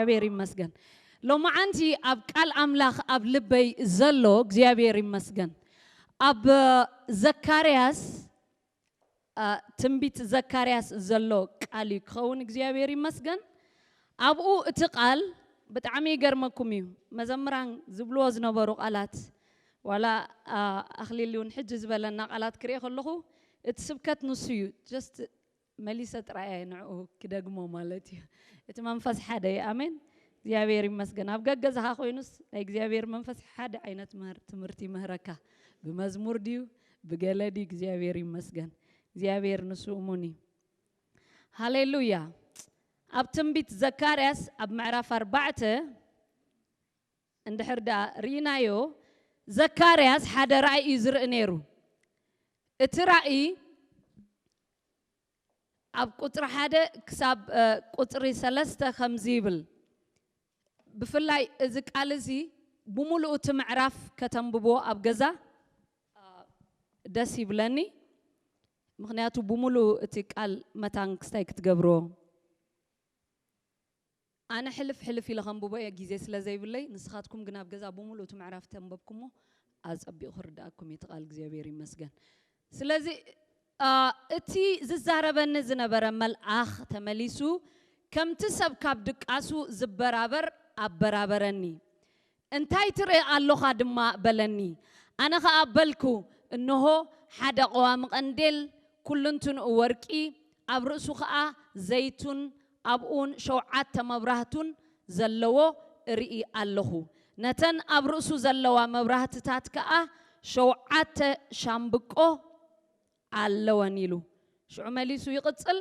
እግዚኣብሔር ይመስገን። ሎማዓንቲ ኣብ ቃል ኣምላኽ ኣብ ልበይ ዘሎ እግዚኣብሔር ይመስገን። ኣብ ዘካርያስ፣ አ፣ ትንቢት ዘካርያስ ዘሎ ቃል እዩ ክኸውን። እግዚኣብሔር ይመስገን። ኣብኡ እቲ ቃል ብጣዕሚ ይገርመኩም እዩ። መዘምራን ዝብልዎ ዝነበሩ ቃላት፣ ዋላ፣ አ፣ ኣኽሊል እውን ሕጂ ዝበለና ቃላት ክርኢ ከለኹ፣ እቲ ስብከት ንሱ እዩ። ጀስት መሊሰ ጥራይ እየ ንዕኡ ክደግሞ ማለት እዩ። እቲ መንፈስ ሓደ እዩ። ኣሜን። እግዚኣብሔር ይመስገን። ኣብ ገገዛኻ ኮይኑስ ናይ እግዚኣብሔር መንፈስ ሓደ ዓይነት ምህር-፣ ትምህርቲ ይምህረካ። ብመዝሙር ድዩ፣ ብገለ ድዩ፣ እግዚኣብሔር ይመስገን። እግዚኣብሔር ንሱ እሙን እዩ። ሃሌሉያ። ኣብ ትንቢት ዘካርያስ ኣብ ምዕራፍ ኣርባዕተ እንድሕር ደኣ ርኢናዮ፣ ዘካርያስ ሓደ ራእይ እዩ ዝርኢ ነይሩ። እቲ ራእይ ኣብ ቁጽሪ ሓደ ክሳብ፣ እ፣ ቁጽሪ ሰለስተ ከምዚ ይብል። ብፍላይ እዚ ቃል እዚ ብምሉኡ እቲ ምዕራፍ ከተንብቦ ኣብ ገዛ፣ እ፣ ደስ ይብለኒ። ምኽንያቱ ብምሉኡ እቲ ቃል መታን ክስታይ ክትገብርዎ። ኣነ ሕልፍ ሕልፍ ኢለ ከንብቦ እየ፣ ግዜ ስለ ዘይብለይ። ንስኻትኩም ግን ኣብ ገዛ ብምሉእ እቲ ምዕራፍ ተንበብኩሞ ኣጸቢቑ ክርድኣኩም እዩ እቲ ቃል። እግዚኣብሔር ይመስገን። ስለዚ፣ አ፣ እቲ ዝዛረበኒ ዝነበረ መልኣኽ ተመሊሱ፣ ከምቲ ሰብ ካብ ድቃሱ ዝበራበር ኣበራበረኒ። "እንታይ ትርኢ ኣሎኻ?" ድማ በለኒ። ኣነ ኸኣ በልኩ፣ "እንሆ፣ ሓደ ቀዋሚ ቀንዴል፣ ኩልንትንኡ ወርቂ፣ ኣብ ርእሱ ኸኣ ዘይቱን፣ ኣብኡውን ሸውዓተ መብራህቱን ዘለዎ እርኢ ኣለኹ። ነተን ኣብ ርእሱ ዘለዋ መብራህትታት ከኣ ሸውዓተ ሻምብቆ ኣለወን" ኢሉ። ሽዑ መሊሱ ይቕጽል።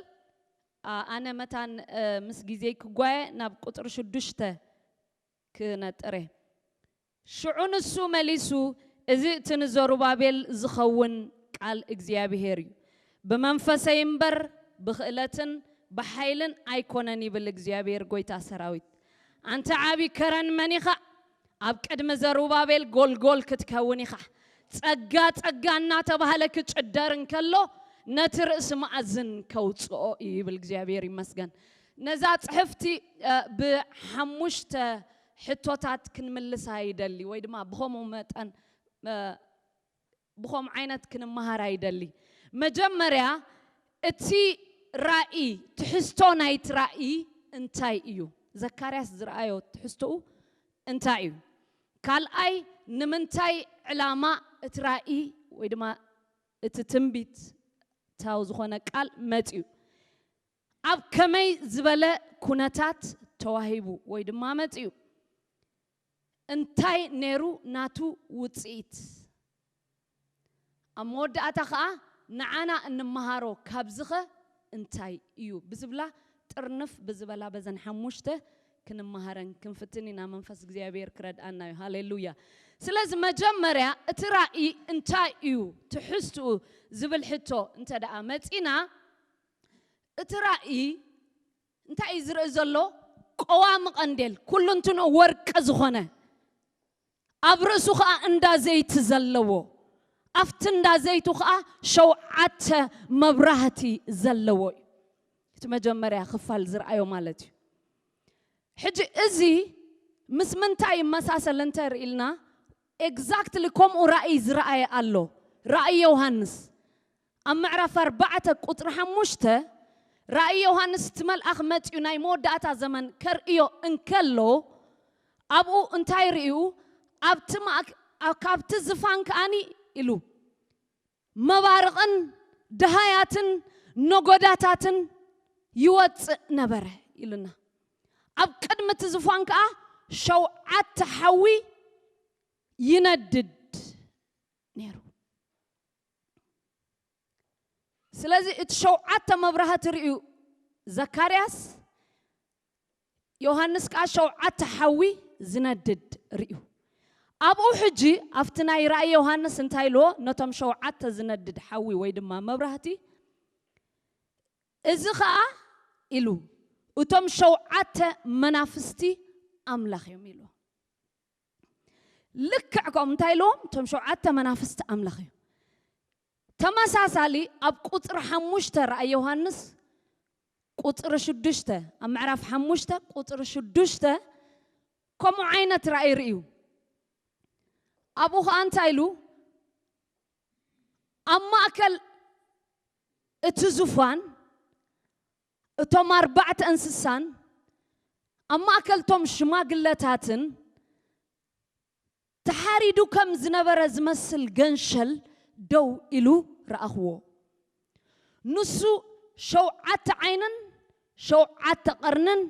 ኣ-፣ ኣነ መታን፣ እ፣ ምስ ግዜይ ክጓየ ናብ ቁጽሪ ሽዱሽተ ክነጥር እየ። ሽዑ ንሱ መሊሱ፣ "እዚ እቲ ንዘሩባቤል ዝኸውን ቃል እግዚኣብሄር እዩ። ብመንፈሰይ እምበር ብኽእለትን ብሓይልን ኣይኮነን፣ ይብል እግዚኣብሄር ጐይታ ሰራዊት። ኣንታ ዓቢ ከረን መን ኢኻ? ኣብ ቅድሚ ዘሩባቤል ጐልጐል ክትከውን ኢኻ። ጸጋ ጸጋ እናተባህለ ክጭደር እንከሎ፣ ነቲ ርእሲ መኣዝን ከውጽኦ እዩ" ይብል። እግዚኣብሄር ይመስገን። ነዛ ጽሕፍቲ፣ እ፣ ብሓሙሽተ ሕቶታት ክንምልሳ ይደሊ፣ ወይ ድማ ብኸምኡ መጠን፣ እ፣ ብኸምኡ ዓይነት ክንመሃራ ይደሊ። መጀመርያ፣ እቲ ራእይ፣ ትሕዝቶ ናይቲ ራእይ እንታይ እዩ? ዘካርያስ ዝረኣዮ ትሕዝቶኡ እንታይ እዩ? ካልኣይ፣ ንምንታይ ዕላማ እቲ ራእይ ወይ ድማ እቲ ትንቢታዊ ዝኾነ ቃል መጺኡ? ኣብ ከመይ ዝበለ ኩነታት ተዋሂቡ ወይ ድማ መጺኡ? እንታይ ነይሩ ናቱ ውጽኢት? ኣብ መወዳእታ ኸኣ ንዓና እንመሃሮ ካብዚኸ እንታይ እዩ ብዝብላ ጥርንፍ ብዝበላ በዘን ሓሙሽተ ክንመሃረን ክንፍትን ኢና። መንፈስ እግዚኣብሔር ክረድኣና እዩ። ሃሌሉያ። ስለዚ መጀመርያ እቲ ራእይ እንታይ እዩ ትሕዝትኡ ዝብል ሕቶ እንተ ደኣ መጺና፣ እቲ ራእይ እንታይ እዩ ዝርኢ ዘሎ? ቀዋሚ ቀንዴል፣ ኩሉ እንትንኡ ወርቂ ዝኾነ፣ ኣብ ርእሱ ኸኣ እንዳ ዘይቲ ዘለዎ፣ ኣብቲ እንዳ ዘይቱ ኸኣ ሸውዓተ መብራህቲ ዘለዎ እዩ። እቲ መጀመርያ ክፋል ዝረኣዮ ማለት እዩ። ሕጂ እዚ ምስ ምንታይ ይመሳሰል እንተ ርኢልና፣ ኤግዛክትሊ ከምኡ ራእይ ዝረኣየ ኣሎ። ራእይ ዮሃንስ ኣብ ምዕራፍ ኣርባዕተ ቁጽሪ ሓሙሽተ፣ ራእይ ዮሃንስ እቲ መልኣኽ መጺኡ ናይ መወዳእታ ዘመን ከርእዮ እንከሎ፣ ኣብኡ እንታይ ርእዩ? ኣብቲ ማእክ-፣ ኣብ፣ ካብቲ ዝፋን ከኣኒ ኢሉ፣ መባርቕን ደሃያትን ነጎዳታትን ይወጽእ ነበረ ኢሉና። ኣብ ቅድሚ እቲ ዝፋን ከኣ ሸውዓተ ሓዊ ይነድድ ነይሩ። ስለዚ እቲ ሸውዓተ መብራህቲ ርእዩ ዘካርያስ፣ ዮሃንስ ከኣ ሸውዓተ ሓዊ ዝነድድ ርእዩ። ኣብኡ ሕጂ ኣብቲ ናይ ራእይ ዮሃንስ እንታይ ኢልዎ? ነቶም ሸውዓተ ዝነድድ ሓዊ ወይ ድማ መብራህቲ፣ እዚ ኸኣ ኢሉ፣ እቶም ሸውዓተ መናፍስቲ ኣምላኽ እዮም ኢልዎ። ልክዕ ከምኡ እንታይ ኢልዎም? እቶም ሸውዓተ መናፍስቲ ኣምላኽ እዮም። ተመሳሳሊ ኣብ ቁጽሪ ሓሙሽተ ራእይ ዮሃንስ ቁፅሪ ሽዱሽተ፣ ኣብ ምዕራፍ ሓሙሽተ ቁፅሪ ሽዱሽተ ከምኡ ዓይነት ራእይ ርእዩ። ኣብኡ ኸዓ እንታይ ኢሉ? ኣብ ማእከል እቲ ዙፋን እቶም ኣርባዕተ እንስሳን ኣብ ማእከል እቶም ሽማግለታትን ተሓሪዱ ከም ዝነበረ ዝመስል ገንሸል ደው ኢሉ ረኣኽዎ። ንሱ ሸውዓተ ዓይንን ሸውዓተ ቐርንን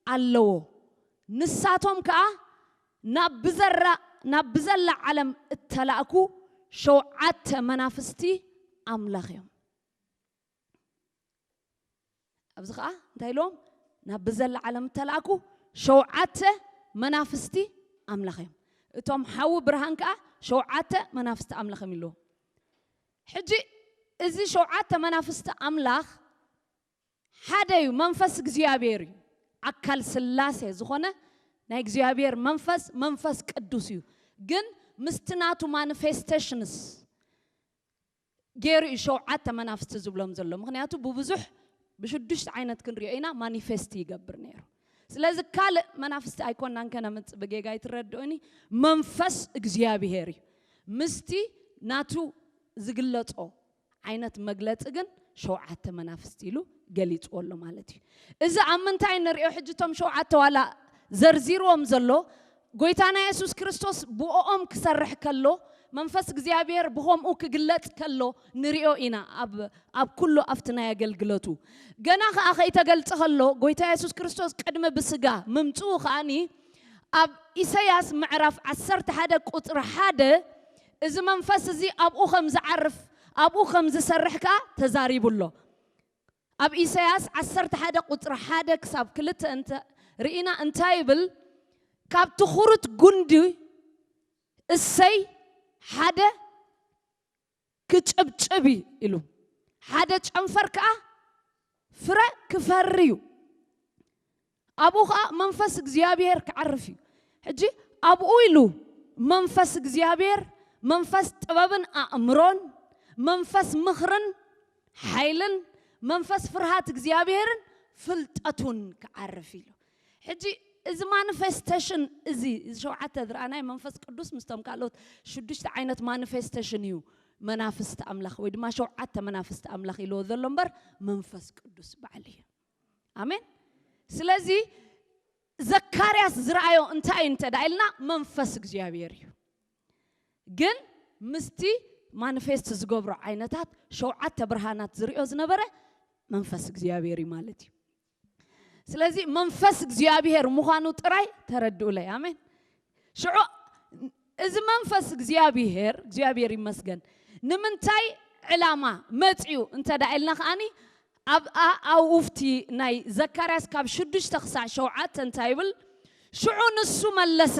ኣለዎ። ንሳቶም ከኣ ናብ ብዘራ-፣ ናብ ብዘላ ዓለም እተላእኩ ሸውዓተ መናፍስቲ ኣምላኽ እዮም። ኣብዚ ኸዓ እንታይ ኢልዎም? ናብ ብዘላ ዓለም እተላእኩ ሸውዓተ መናፍስቲ ኣምላኽ እዮም። እቶም ሓዊ ብርሃን ከኣ ሸውዓተ መናፍስቲ ኣምላኽ እዮም ኢልዎም። ሕጂ እዚ ሸውዓተ መናፍስቲ ኣምላኽ ሓደ እዩ፣ መንፈስ እግዚኣብሔር እዩ። ኣካል ስላሴ ዝኾነ ናይ እግዚኣብሔር መንፈስ፣ መንፈስ ቅዱስ እዩ። ግን ምስቲ ናቱ ማኒፌስቴሽንስ ገይሩ እዩ ሸውዓተ መናፍስቲ ዝብሎም ዘሎ። ምኽንያቱ ብብዙሕ ብሽዱሽተ ዓይነት ክንሪኦ ኢና ማኒፌስት ይገብር ነይሩ። ስለዚ ካልእ መናፍስቲ ኣይኮናን ከነምጽእ ብጌጋ ኣይትረድኡኒ። መንፈስ እግዚኣብሔር እዩ። ምስቲ ናቱ ዝግለጾ ዓይነት መግለጺ ግን ሸውዓተ መናፍስቲ ኢሉ ገሊጽዎ ኣሎ ማለት እዩ። እዚ ኣብ ምንታይ ንሪኦ? ሕጂ እቶም ሸውዓተ ዋላ ዘርዚርዎም ዘሎ ጎይታና የሱስ ክርስቶስ ብኦኦም ክሰርሕ ከሎ፣ መንፈስ እግዚኣብሔር ብኸምኡ ክግለጽ ከሎ ንሪኦ ኢና ኣብ፣ ኣብ ኩሉ ኣብቲ ናይ ኣገልግሎቱ። ገና ኸኣ ከይተገልጸ ከሎ፣ ጎይታ የሱስ ክርስቶስ ቅድሚ ብስጋ ምምጽኡ ኸኣኒ ኣብ ኢሳያስ ምዕራፍ ዓሰርተ ሓደ ቁጽሪ ሓደ እዚ መንፈስ እዚ ኣብኡ ከም ዝዓርፍ፣ ኣብኡ ከም ዝሰርሕ ከኣ ተዛሪቡ ኣሎ። ኣብ ኢሳያስ ዓሰርተ ሓደ ቁጽሪ ሓደ ክሳብ ክልተ እንተ ርኢና እንታይ ይብል? "ካብቲ ኹሩት ጉንዲ እሰይ ሓደ ክጭብጭብ እዩ" ኢሉ። ሓደ ጨንፈር ከኣ ፍረ ክፈሪ እዩ። ኣብኡ ኸኣ መንፈስ እግዚኣብሔር ክዓርፍ እዩ። ሕጂ ኣብኡ ኢሉ መንፈስ እግዚኣብሔር፣ መንፈስ ጥበብን ኣእምሮን፣ መንፈስ ምኽርን ሓይልን፣ መንፈስ ፍርሃት እግዚኣብሔርን ፍልጠቱን ክዓርፍ ኢሉ። ሕጂ እዚ ማኒፌስቴሽን እዚ፣ እዚ ሸውዓተ ዝረኣናዮ መንፈስ ቅዱስ ምስቶም ካልኦት ሽዱሽተ ዓይነት ማኒፌስቴሽን እዩ መናፍስቲ ኣምላኽ ወይ ድማ ሸውዓተ መናፍስቲ ኣምላኽ ኢልዎ ዘሎ እምበር መንፈስ ቅዱስ ባዕሉ እዩ። ኣሜን። ስለዚ ዘካርያስ ዝረኣዮ እንታይ እዩ እንተ ደኣ ኢልና መንፈስ እግዚኣብሔር እዩ። ግን ምስቲ ማኒፌስት ዝገብሮ ዓይነታት ሸውዓተ ብርሃናት ዝሪኦ ዝነበረ መንፈስ እግዚኣብሔር እዩ ማለት እዩ። ስለዚ መንፈስ እግዚኣብሔር ምዃኑ ጥራይ ተረድኡለይ። ኣሜን። ሽዑ እዚ መንፈስ እግዚኣብሔር፣ እግዚኣብሔር ይመስገን፣ ንምንታይ ዕላማ መጺኡ እንተ ደኣ ኢልና ከኣኒ ኣብ፣ ኣ-፣ ኣብኡፍቲ ናይ ዘካርያስ ካብ ሽዱሽተ ክሳዕ ሸውዓተ እንታይ ይብል? ሽዑ ንሱ መለሰ።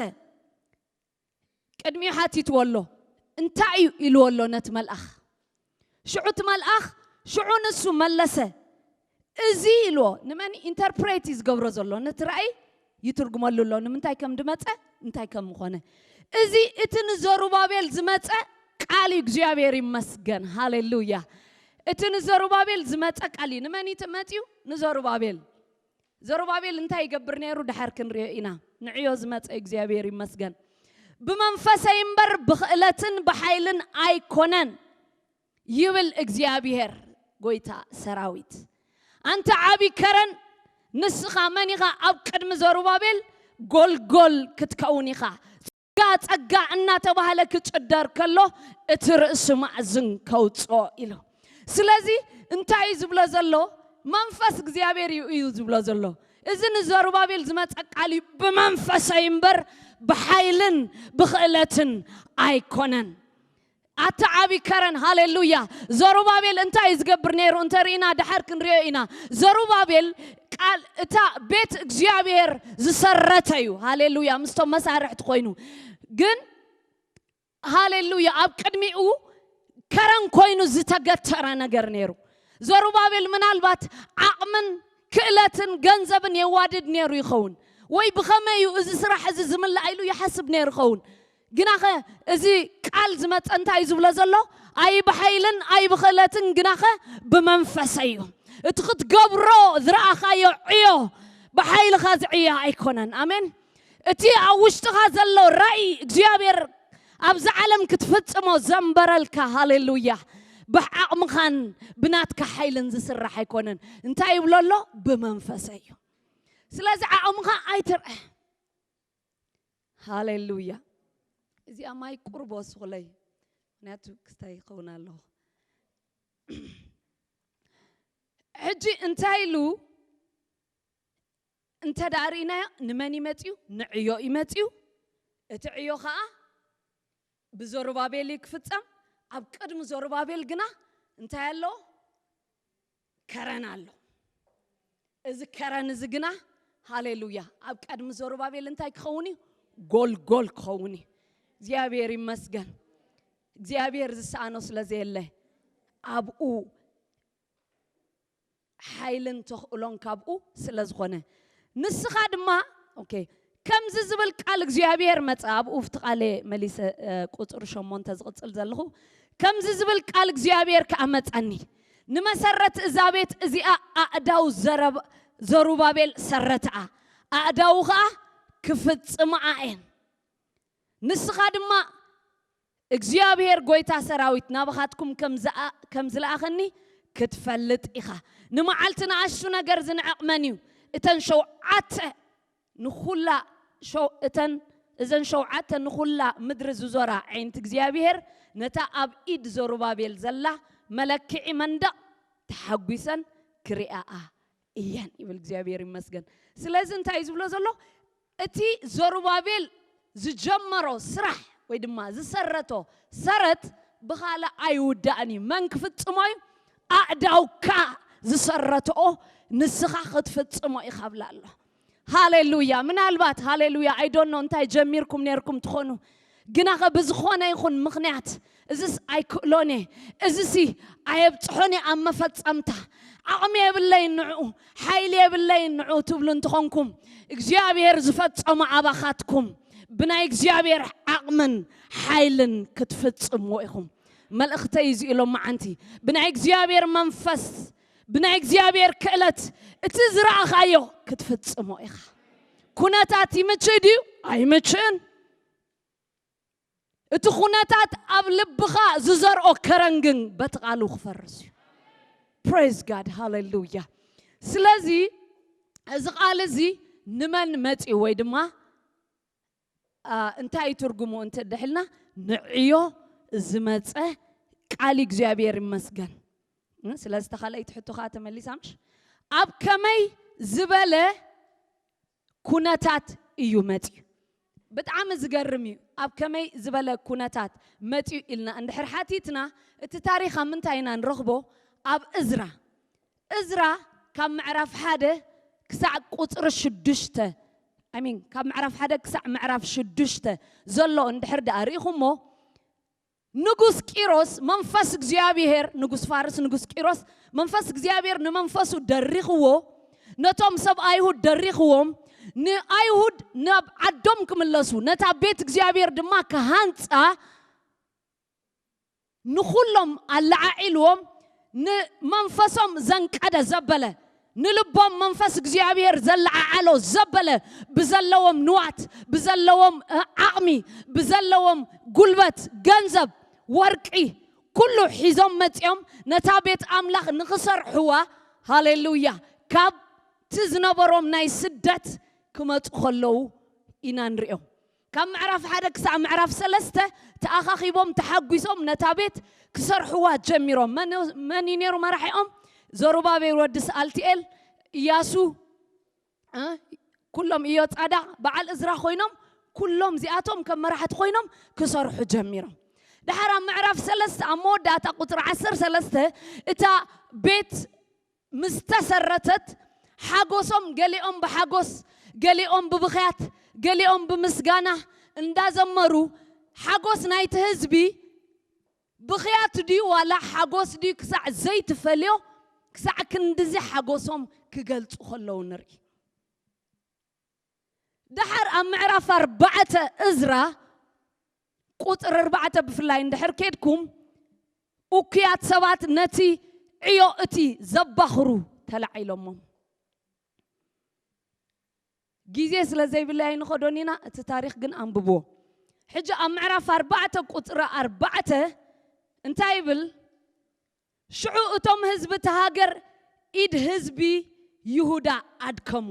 ቅድሚኡ ሓቲትዎ ኣሎ። እንታይ እዩ ኢልዎ ኣሎ ነቲ መልኣኽ? ሽዑ እቲ መልኣኽ ሽዑ ንሱ መለሰ። እዚ ኢልዎ ንመን ኢንተርፕሬት እዩ ዝገብሮ ዘሎ? ነቲ ራእይ ይትርጉመሉ ኣሎ። ንምንታይ ከም ድመጸ፣ እንታይ ከም ምኾነ። እዚ እቲ ንዘሩባቤል ዝመጸ ቃል እዩ። እግዚኣብሔር ይመስገን። ሃሌሉያ። እቲ ንዘሩባቤል ዝመጸ ቃል እዩ። ንመን እዩ መጺኡ? ንዘሩባቤል። ዘሩባቤል እንታይ ይገብር ነይሩ? ድሓር ክንሪኦ ኢና። ንዕዮ ዝመጸ እግዚኣብሔር ይመስገን። "ብመንፈሰይ እምበር ብኽእለትን ብሓይልን ኣይኮነን ይብል እግዚኣብሔር ጎይታ ሰራዊት። ኣንተ ዓቢ ከረን፣ ንስኻ መን ኢኻ? ኣብ ቅድሚ ዘሩባቤል ጎልጎል ክትከውን ኢኻ። ጸጋ፣ ጸጋ እናተባህለ ክጭደር ከሎ እቲ ርእሲ ማዕዝን ከውጽኦ" ኢሉ። ስለዚ እንታይ እዩ ዝብሎ ዘሎ? መንፈስ እግዚኣብሔር እዩ፣ እዩ ዝብሎ ዘሎ። እዚ ንዘሩባቤል ዝመጸ ቃል እዩ፣ "ብመንፈሰይ እምበር ብሓይልን ብኽእለትን ኣይኮነን።" ኣታ ዓቢ ከረን፣ ሃሌሉያ። ዘሩባቤል እንታይ እዩ ዝገብር ነይሩ እንተ ርኢና፣ ድሓር ክንሪኦ ኢና። ዘሩባቤል ቃል እታ ቤት እግዚኣብሔር ዝሰረተ እዩ። ሃሌሉያ። ምስቶም መሳርሕቲ ኮይኑ። ግን ሃሌሉያ፣ ኣብ ቅድሚኡ ከረን ኮይኑ ዝተገተረ ነገር ነይሩ። ዘሩባቤል ምናልባት ዓቕምን ክእለትን ገንዘብን የዋድድ ነይሩ ይኸውን፣ ወይ ብኸመይ እዩ እዚ ስራሕ እዚ ዝምላእ ኢሉ ይሓስብ ነይሩ ይኸውን። ግናኸ እዚ ቃል ዝመጸ እንታይ እዩ ዝብሎ ዘሎ? "ኣይ ብሓይልን ኣይ ብኽእለትን፣ ግናኸ ብመንፈሰይ እዩ። እቲ ክትገብሮ ዝረኣኻዮ ዕዮ ብሓይልኻ ዝዕዮ ኣይኮነን። ኣሜን። እቲ ኣብ ውሽጥኻ ዘሎ ራእይ እግዚኣብሔር ኣብዚ ዓለም ክትፍጽሞ ዘንበረልካ፣ ሃሌሉያ፣ ብዓቕምኻን ብናትካ ሓይልን ዝስራሕ ኣይኮነን። እንታይ ይብሎ ኣሎ? ብመንፈሰ እዩ። ስለዚ ዓቕምኻ ኣይትርአ። ሃሌሉያ። እዚኣ ማይ ቁርብ ወስኹለይ፣ ምክንያቱ ክስታይ ይኸውን ኣለኹ። ሕጂ እንታይ ኢሉ እንተ ደኣ ርኢናዮ፣ ንመን ይመጽዩ? ንዕዮ ይመጽዩ። እቲ ዕዮ ኸኣ ብዘሩባቤል እዩ ክፍጸም። ኣብ ቅድሚ ዘሩባቤል ግና እንታይ ኣሎ? ከረን ኣሎ። እዚ ከረን እዚ ግና፣ ሃሌሉያ፣ ኣብ ቅድሚ ዘሩባቤል እንታይ ክኸውን እዩ? ጎልጎል ክኸውን እዩ። እግዚኣብሔር ይመስገን። እግዚኣብሔር ዝሰኣኖ ስለ ዘየለ ኣብኡ ሓይልን ተኽእሎን ካብኡ ስለ ዝኾነ፣ ንስኻ ድማ፣ ኦኬ፣ ከምዚ ዝብል ቃል እግዚኣብሔር መጸ። ኣብኡ ኣብቲ ቃለ መሊሰ፣ እ፣ ቁጽሪ ሸሞንተ ዝቕጽል ዘለኹ፣ ከምዚ ዝብል ቃል እግዚኣብሔር ከኣ መጸኒ፣ ንመሰረት እዛ ቤት እዚኣ ኣእዳው ዘረብ-፣ ዘሩባቤል ሰረትኣ፣ ኣእዳው ኸኣ ክፍጽምኣ እየን። ንስኻ ድማ እግዚኣብሔር ጐይታ ሰራዊት ናባኻትኩም ከም ዝኣ-፣ ከም ዝለኣኸኒ ክትፈልጥ ኢኻ። ንመዓልቲ ንኣሽቱ ነገር ዝንዕቕ መን እዩ? እተን ሸውዓተ ንኹላ ሸው-፣ እተን፣ እዘን ሸውዓተ ንኹላ ምድሪ ዝዞራ ኣዒንቲ እግዚኣብሔር ነታ ኣብ ኢድ ዘሩባቤል ዘላ መለክዒ መንደቕ ተሓጒሰን ክርእያኣ እየን ይብል። እግዚኣብሔር ይመስገን። ስለዚ እንታይ እዩ ዝብሎ ዘሎ? እቲ ዘሩባቤል ዝጀመሮ ስራሕ ወይ ድማ ዝሰረቶ ሰረት ብኻልእ ኣይውዳእን እዩ። መን ክፍጽሞ እዩ? ኣእዳውካ ዝሰረትኦ ንስኻ ክትፍጽሞ ኢኻ ብላ ኣሎ። ሃሌሉያ። ምናልባት ሃሌሉያ፣ I don't know እንታይ ጀሚርኩም ነርኩም ትኾኑ፣ ግናኸ ብዝኾነ ይኹን ምኽንያት እዝስ ኣይክእሎን እየ፣ እዝሲ ኣየብጽሖን እየ ኣብ መፈጸምታ፣ ዓቕሚ የብለይን ንዕኡ፣ ሓይሊ የብለይን ንዕኡ ትብሉ እንተኾንኩም፣ እግዚኣብሔር ዝፈጸሞ ኣባኻትኩም ብናይ እግዚኣብሔር ዓቕምን ሓይልን ክትፍጽምዎ ኢኹም። መልእኽተይ እዚ ኢሎም መዓንቲ ብናይ እግዚኣብሔር መንፈስ፣ ብናይ እግዚኣብሔር ክእለት እቲ ዝረኣኻዮ ክትፍጽሞ ኢኻ። ኩነታት ይምችእ ድዩ? ኣይምችእን። እቲ ኩነታት ኣብ ልብኻ ዝዘርኦ ከረን ግን በቲ ቃሉ ክፈርስ እዩ። Praise God፣ ሃሌሉያ። ስለዚ እዚ ቃል እዚ ንመን መጺኡ ወይ ድማ፣ አ፣ እንታይ እዩ ትርጉሙ እንተ ደሕልና ንዕዮ ዝመጸ ቃል እግዚኣብሔር ይመስገን። እ፣ ስለዚ ተኻለይቲ ሕቶ ኸኣ ተመሊሳ ምሽ? ኣብ ከመይ ዝበለ ኩነታት እዩ መጺኡ? ብጣዕሚ ዝገርም እዩ። ኣብ ከመይ ዝበለ ኩነታት መጺኡ ኢልና እንድሕር ሓቲትና፣ እቲ ታሪኽ ኣብ ምንታይ ኢና ንረኽቦ? ኣብ እዝራ። እዝራ ካብ ምዕራፍ ሓደ ክሳዕ ቁጽሪ ሽዱሽተ፣ I mean፣ ካብ ምዕራፍ ሓደ ክሳዕ ምዕራፍ ሽዱሽተ ዘሎ እንድሕር ደኣ ርኢኹሞ፣ ንጉስ ቂሮስ መንፈስ እግዚኣብሔር፣ ንጉስ ፋርስ ንጉስ ቂሮስ መንፈስ እግዚኣብሔር ንመንፈሱ ደሪኽዎ፣ ነቶም ሰብ ኣይሁድ ደሪኽዎም፣ ንኣይሁድ ናብ ዓዶም ክምለሱ፣ ነታ ቤት እግዚኣብሔር ድማ ክሃንጻ ንኹሎም ኣለዓዒልዎም፣ ንመንፈሶም ዘንቀደ ዘበለ፣ ንልቦም መንፈስ እግዚኣብሔር ዘለዓዓሎ ዘበለ፣ ብዘለዎም ንዋት፣ ብዘለዎም፣ እ፣ ዓቕሚ፣ ብዘለዎም ጉልበት፣ ገንዘብ፣ ወርቂ፣ ኩሉ ሒዞም መጺኦም ነታ ቤት ኣምላኽ ንኽሰርሕዋ፣ ሃሌሉያ፣ ካብቲ ዝነበሮም ናይ ስደት ክመጹ ከለዉ ኢና ንሪኦም። ካብ ምዕራፍ ሓደ ክሳዕ ምዕራፍ ሰለስተ ተኣኻኺቦም፣ ተሓጒሶም ነታ ቤት ክሰርሕዋ ጀሚሮም። መን፣ መን እዩ ነይሩ መራሒኦም? ዘሩባቤል ወዲ ሰኣልቲኤል፣ ኢያሱ፣ እ፣ ኩሎም ኢዮጻዳቕ፣ በዓል እዝራ ኮይኖም፣ ኩሎም እዚኣቶም ከም መራሕቲ ኮይኖም ክሰርሑ ጀሚሮም። ድሓር ኣብ ምዕራፍ ሰለስተ ኣብ መወዳእታ ቁጽሪ ዓሰርተ ሰለስተ እታ ቤት ምስ ተሰረተት ሓጎሶም፣ ገሊኦም ብሓጎስ፣ ገሊኦም ብብኽያት፣ ገሊኦም ብምስጋና እንዳዘመሩ፣ ሓጎስ ናይቲ ህዝቢ ብኽያት ድዩ ዋላ ሓጎስ ድዩ ክሳዕ ዘይትፈልዮ፣ ክሳዕ ክንድዚ ሓጎሶም ክገልጹ ከለዉ ንርኢ። ድሓር ኣብ ምዕራፍ ኣርባዕተ እዝራ ቁጽሪ ኣርባዕተ ብፍላይ እንድሕር ኬድኩም፣ እኩያት ሰባት ነቲ ዕዮ እቲ ዘባኽሩ ተላዒሎሞም። ግዜ ስለ ዘይብለይ ኣይንኸዶን ኢና፣ እቲ ታሪኽ ግን ኣንብብዎ። ሕጂ ኣብ ምዕራፍ ኣርባዕተ ቁጽሪ ኣርባዕተ እንታይ ይብል? ሽዑ እቶም ህዝቢ እቲ ሃገር ኢድ ህዝቢ ይሁዳ ኣድከሙ፣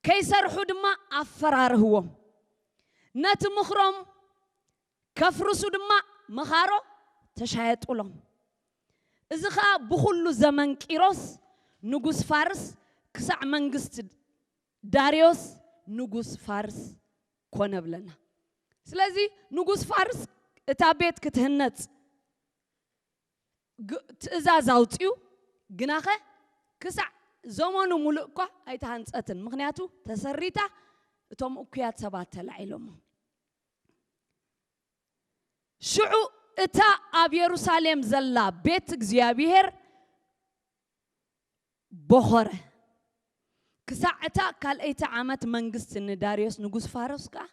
ከይሰርሑ ድማ ኣፈራርህዎም። ነቲ ምኽሮም ከፍርሱ ድማ መኻሮ ተሻየጡሎም። እዚ ኸኣ ብኹሉ ዘመን ቂሮስ ንጉስ ፋርስ ክሳዕ መንግስቲ ዳርዮስ ንጉስ ፋርስ ኮነ ብለና። ስለዚ ንጉስ ፋርስ እታ ቤት ክትህነጽ ግ- ትእዛዝ ኣውጽኡ፣ ግናኸ ክሳዕ ዘመኑ ሙሉእ እኳ ኣይተሃንጸትን፣ ምኽንያቱ ተሰሪታ እቶም እኩያት ሰባት ተላዒሎሞ። ሽዑ እታ ኣብ የሩሳሌም ዘላ ቤት እግዚኣብሔር ቦኸረ፣ ክሳዕ እታ ካልኣይቲ ዓመት መንግስቲ ንዳርዮስ ንጉስ ፋርስ ከኣ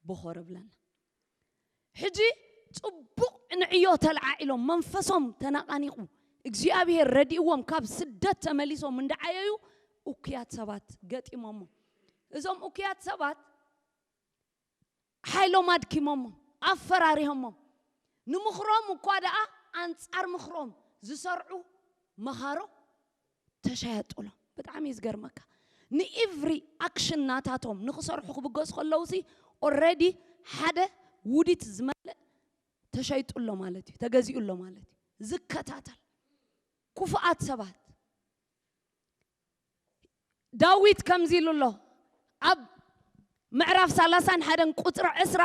ቦኸረ ብለና። ሕጂ ጽቡቕ ንዕዮ ተለዓዒሎም፣ መንፈሶም ተነቓኒቑ፣ እግዚኣብሔር ረዲእዎም ካብ ስደት ተመሊሶም እንዳዓየዩ እኩያት ሰባት ገጢሞሞ። እዞም እኩያት ሰባት ሓይሎም ኣድኪሞሞ፣ ኣፈራሪሆሞ። ንምኽሮም እኳ ደኣ ኣንጻር ምኽሮም ዝሰርዑ መኻሮ ተሻየጡሎም። ብጣዕሚ እዩ ዝገርመካ። ንኢቭሪ ኣክሽን ናታቶም ንኽሰርሑ ክብገሱ ከለዉ ሲ ኦልሬዲ ሓደ ውዲት ዝመልእ ተሸይጡ ኣሎ ማለት እዩ፣ ተገዚኡ ኣሎ ማለት እዩ። ዝከታተል ክፉኣት ሰባት። ዳዊት ከምዚ ኢሉ ኣሎ ኣብ ምዕራፍ ሰላሳን ሓደን ቁጽሪ ዕስራ፣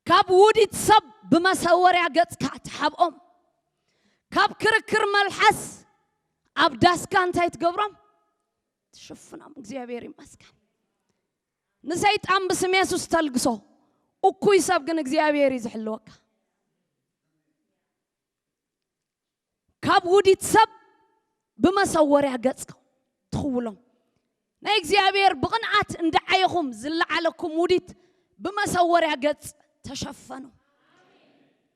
ካብ ውዲት ሰብ ብመሰወርያ ገጽካ ትሓብኦም፣ ካብ ክርክር መልሓስ ኣብ ዳስካ እንታይ ትገብሮም? ትሽፍኖም። እግዚኣብሔር ይመስገን። ንሰይጣን ብስም የሱስ ተልግሶ። እኩይ ሰብ ግን እግዚኣብሔር እዩ ዝሕልወካ። ካብ ውዲት ሰብ ብመሰወርያ ገጽኩም ትኽውሎም። ናይ እግዚኣብሔር ብቕንዓት እንዳዓየኹም ዝለዓለኩም ውዲት ብመሰወርያ ገጽ ተሸፈኑ።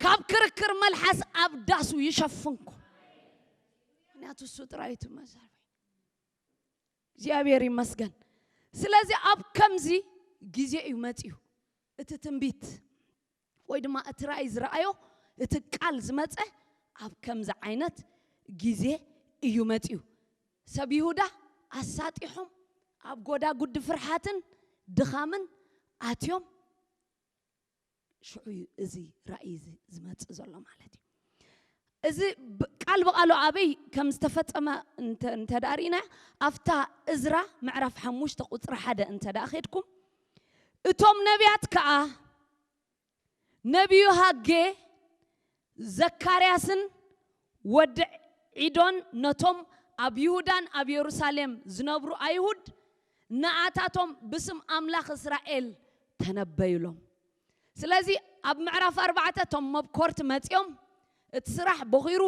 ካብ ክርክር መልሓስ ኣብ ዳሱ ይሸፍንኩም። ምክንያቱ እሱ ጥራይ እዩ እቲ መዛርቢ። እግዚኣብሔር ይመስገን። ስለዚ ኣብ ከምዚ ግዜ እዩ መጺኡ እቲ ትንቢት ወይ ድማ እቲ ራእይ ዝረኣዮ እቲ ቃል ዝመጸ ኣብ ከምዚ ዓይነት ግዜ እዩ መጺኡ። ሰብ ይሁዳ ኣሳጢሖም ኣብ ጎዳጉዲ ፍርሓትን ድኻምን ኣትዮም። ሽዑ እዩ እዚ ራእይ እዚ ዝመጽእ ዘሎ ማለት እዩ። እዚ ብ- ቃል ብቓሉ ኣበይ ከም ዝተፈጸመ እንተ- እንተ ደኣ ርኢና፣ ኣብታ እዝራ ምዕራፍ ሓሙሽተ ቁጽሪ ሓደ እንተ ደኣ ኸድኩም፣ እቶም ነቢያት ከኣ ነቢዩ ሃጌ፣ ዘካርያስን ወዲ ዒዶን ነቶም ኣብ ይሁዳን ኣብ የሩሳሌም ዝነብሩ ኣይሁድ ንኣታቶም ብስም ኣምላኽ እስራኤል ተነበዩሎም። ስለዚ ኣብ ምዕራፍ ኣርባዕተ እቶም መብኮርቲ መጺኦም እቲ ስራሕ ቦኺሩ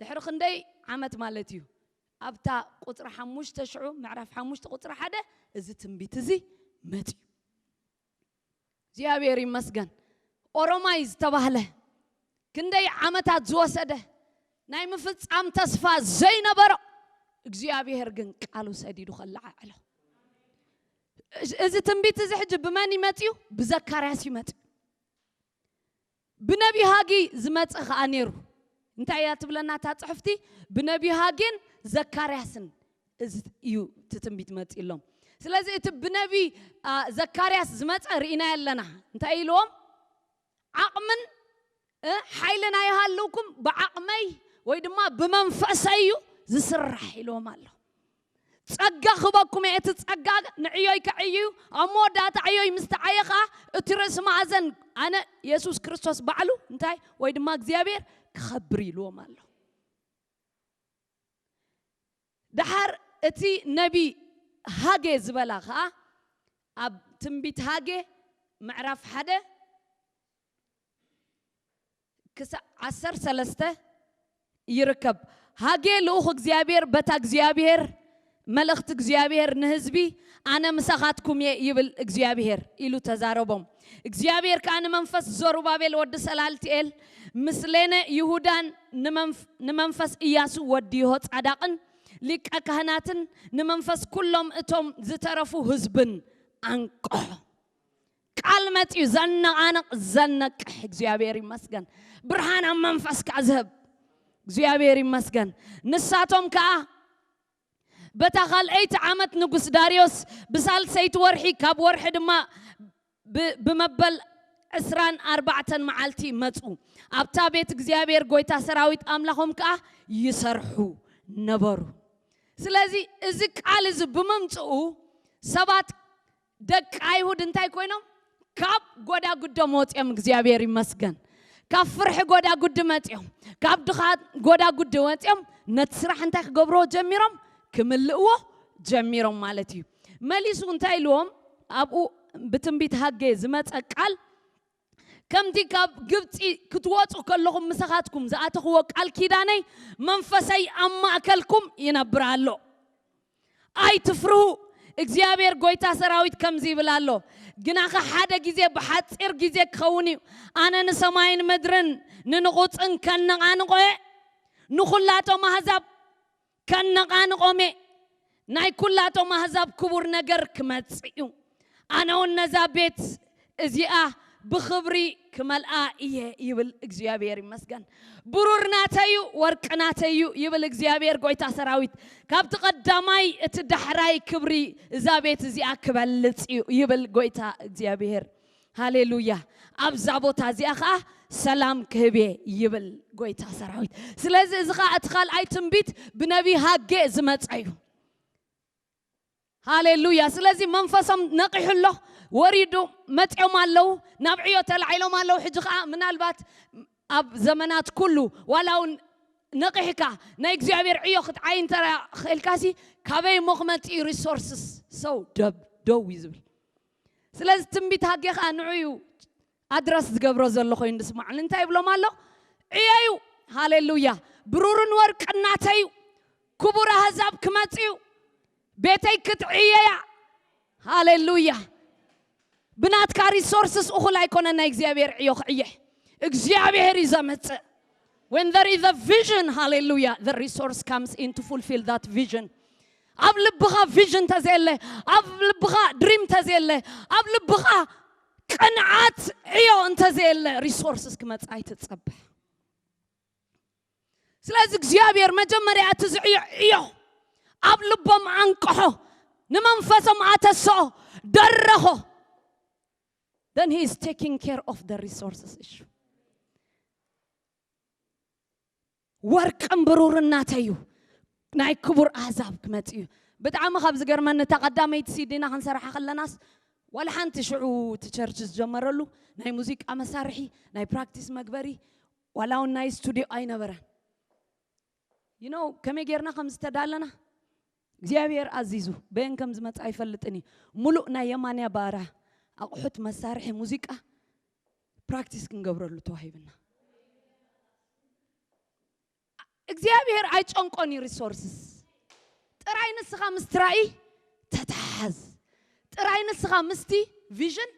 ድሕሪ ክንደይ ዓመት ማለት እዩ ኣብታ ቁፅሪ ሓሙሽተ ሽዑ ምዕራፍ ሓሙሽተ ቁፅሪ ሓደ እዚ ትንቢት እዚ መጺኡ። እግዚኣብሔር ይመስገን። ኦሮማይ ዝተባህለ ክንደይ ዓመታት ዝወሰደ ናይ ምፍጻም ተስፋ ዘይነበሮ እግዚኣብሔር ግን ቃሉ ሰዲዱ ከለዓዕሎ። እዚ ትንቢት እዚ ሕጂ ብመን ይመጽዩ? ብዘካርያስ ይመጽዩ። ብነቢ ሃጊ ዝመጸ ኸኣ ነይሩ። እንታይ እያ ትብለና እታ ጽሕፍቲ? ብነቢ ሃጌን ዘካርያስን እዚ እዩ እቲ ትንቢት መጺእሎም። ስለዚ እቲ ብነቢ ዘካርያስ ዝመጸ ርኢናዮ ኣለና። እንታይ ኢልዎም? ዓቕምን ሓይልን ኣይሃልውኩም፣ ብዓቕመይ ወይ ድማ ብመንፈሰይ እዩ ዝስራሕ ኢልዎም ኣሎ። ጸጋ ክበኩም እየ፣ እቲ ጸጋ ንዕዮይ ከዕዩ፣ ኣብ መወዳእታ ዕዮይ ምስ ተዓየ ኸኣ እቲ ርእሲ ማእዘን ኣነ የሱስ ክርስቶስ ባዕሉ እንታይ ወይ ድማ እግዚኣብሔር ክኸብር ኢልዎም ኣሎ። ደሓር እቲ ነቢ ሃጌ ዝበላ ኸኣ ኣብ ትንቢት ሃጌ ምዕራፍ ሓደ ክሳዕ ዓሰርተ ሰለስተ ይርከብ። ሃጌ ልኡኽ እግዚኣብሔር በታ እግዚኣብሔር መልእኽቲ እግዚኣብሔር ንህዝቢ ኣነ ምሳኻትኩም እየ ይብል እግዚኣብሔር ኢሉ ተዛረቦም። እግዚኣብሔር ከኣ ንመንፈስ ዘሩባቤል ወዲ ሰላልቲኤል ምስሌነ ይሁዳን ንመንፍ- ንመንፈስ ኢያሱ ወዲ ዮሆጻዳቅን ሊቀ ካህናትን ንመንፈስ ኩሎም እቶም ዝተረፉ ህዝብን ኣንቅሖ። ቃል መጽዩ ዘነቓንቕ ዘነቅሕ። እግዚኣብሔር ይመስገን። ብርሃን ኣብ መንፈስካ ዝህብ እግዚኣብሔር ይመስገን። ንሳቶም ከኣ በታ ካልኣይቲ ዓመት ንጉስ ዳርዮስ ብሳልሰይቲ ወርሒ ካብ ወርሒ ድማ ብ- ብመበል ዕስራን ኣርባዕተን መዓልቲ መጹ። ኣብታ ቤት እግዚኣብሔር ጎይታ ሰራዊት ኣምላኾም ከኣ ይሰርሑ ነበሩ። ስለዚ እዚ ቃል እዚ ብምምጽኡ ሰባት ደቂ ኣይሁድ እንታይ ኮይኖም? ካብ ጎዳጉዶም ወፂኦም፣ እግዚኣብሔር ይመስገን። ካብ ፍርሒ ጎዳጉዲ መፂኦም፣ ካብ ድኻ ጎዳጉዲ ወፂኦም ነቲ ስራሕ እንታይ ክገብርዎ ጀሚሮም? ክምልእዎ ጀሚሮም ማለት እዩ። መሊሱ እንታይ ኢልዎም? ኣብኡ ብትንቢት ሃጌ ዝመፀ ቃል፣ ከምቲ ካብ ግብፂ ክትወፁ ከለኹም ምሳኻትኩም ዝኣተኽዎ ቃል ኪዳነይ መንፈሰይ ኣብ ማእከልኩም ይነብር ኣሎ። ኣይትፍርሁ። እግዚኣብሔር ጎይታ ሰራዊት ከምዚ ይብል ኣሎ፣ ግናኸ ሓደ ግዜ፣ ብሓፂር ግዜ ክኸውን እዩ፣ ኣነ ንሰማይን ምድርን ንንቑፅን ከነቓንቆ እየ፣ ንኹላቶም ኣህዛብ ከነቓንቆም እየ። ናይ ኩላቶም ኣህዛብ ክቡር ነገር ክመጽእ እዩ። ኣነ እውን ነዛ ቤት እዚኣ ብኽብሪ ክመልኣ እየ ይብል እግዚኣብሔር ይመስገን። ብሩር ናተዩ፣ ወርቂ ናተዩ ይብል እግዚኣብሔር ጎይታ ሰራዊት። ካብቲ ቀዳማይ እቲ ዳሕራይ ክብሪ እዛ ቤት እዚኣ ክበልጽ እዩ ይብል ጎይታ እግዚኣብሔር። ሃሌሉያ። ኣብዛ ቦታ እዚኣ ኸዓ ሰላም ክህብ እየ ይብል ጎይታ ሰራዊት። ስለዚ እዚ ኸዓ እቲ ካልኣይ ትንቢት ብነቢይ ሃጌ ዝመጸ እዩ። ሃሌሉያ። ስለዚ መንፈሶም ነቒሑ ኣሎ፣ ወሪዱ፣ መጺኦም ኣለዉ፣ ናብ ዕዮ ተላዒሎም ኣለዉ። ሕጂ ኸዓ ምናልባት ኣብ ዘመናት ኩሉ ዋላ እውን ነቒሕካ ናይ እግዚኣብሔር ዕዮ ክትዓይ እንተ ኽእልካሲ፣ ካበይ እሞ ክመጽእ እዩ ሪሶርስስ ሰው ደብ ደው እዩ ዝብል። ስለዚ ትንቢት ሃጌ ኸዓ ንዑ እዩ ኣድረስ ዝገብሮ ዘሎ ኮይኑ ዝስማዓኒ። እንታይ ይብሎም ኣሎ? ዕየዩ። ሃሌሉያ። ብሩርን ወርቅን ናተዩ፣ ክቡር ኣህዛብ ክመጽእ እዩ፣ ቤተይ ክትዕየያ። ሃሌሉያ። ብናትካ ሪሶርስስ እኹል ኣይኮነን ናይ እግዚኣብሔር ዕዮ ክዕየሕ። እግዚኣብሔር እዩ ዘምጽእ። When there is a vision, ሃሌሉያ, the resource comes in to fulfill that vision. ኣብ ልብኻ ቪዥን ተዘየለ፣ ኣብ ልብኻ ድሪም ተዘየለ፣ ኣብ ልብኻ ቅንዓት ዕዮ እንተዘየለ ሪሶርስስ ክመጽእ ኣይትጸበ። ስለዚ እግዚኣብሔር መጀመርያ እቲ ዝዕዮ ዕዮ ኣብ ልቦም ኣንቅሖ፣ ንመንፈሶም ኣተስኦ፣ ደረኾ። Then he is taking care of the resources issue. ወርቅን ብሩርን ናተዩ፣ ናይ ክቡር ኣህዛብ ክመጽእ እዩ። ብጣዕሚ ካብ ዝገርመኒ፣ እታ ቀዳመይቲ ሲዲና ክንሰርሓ ከለናስ ዋላ ሓንቲ ሽዑ እቲ ቸርች ዝጀመረሉ ናይ ሙዚቃ መሳርሒ፣ ናይ ፕራክቲስ መግበሪ፣ ዋላ እውን ናይ ስቱዲዮ ኣይነበረን። You know ከመይ ጌርና ከም ዝተዳለና እግዚኣብሔር ኣዚዙ በየን ከም ዝመጽእ ኣይፈልጥን እዩ። ሙሉእ ናይ የማንያ ባራ ኣቑሑት መሳርሒ ሙዚቃ ፕራክቲስ ክንገብረሉ ተዋሂብና። እግዚኣብሔር ኣይጨንቆን እዩ ሪሶርስስ። ጥራይ ንስኻ ምስቲ ራእይ ተተሓዝ። ጥራይ ንስኻ ምስቲ ቪዥን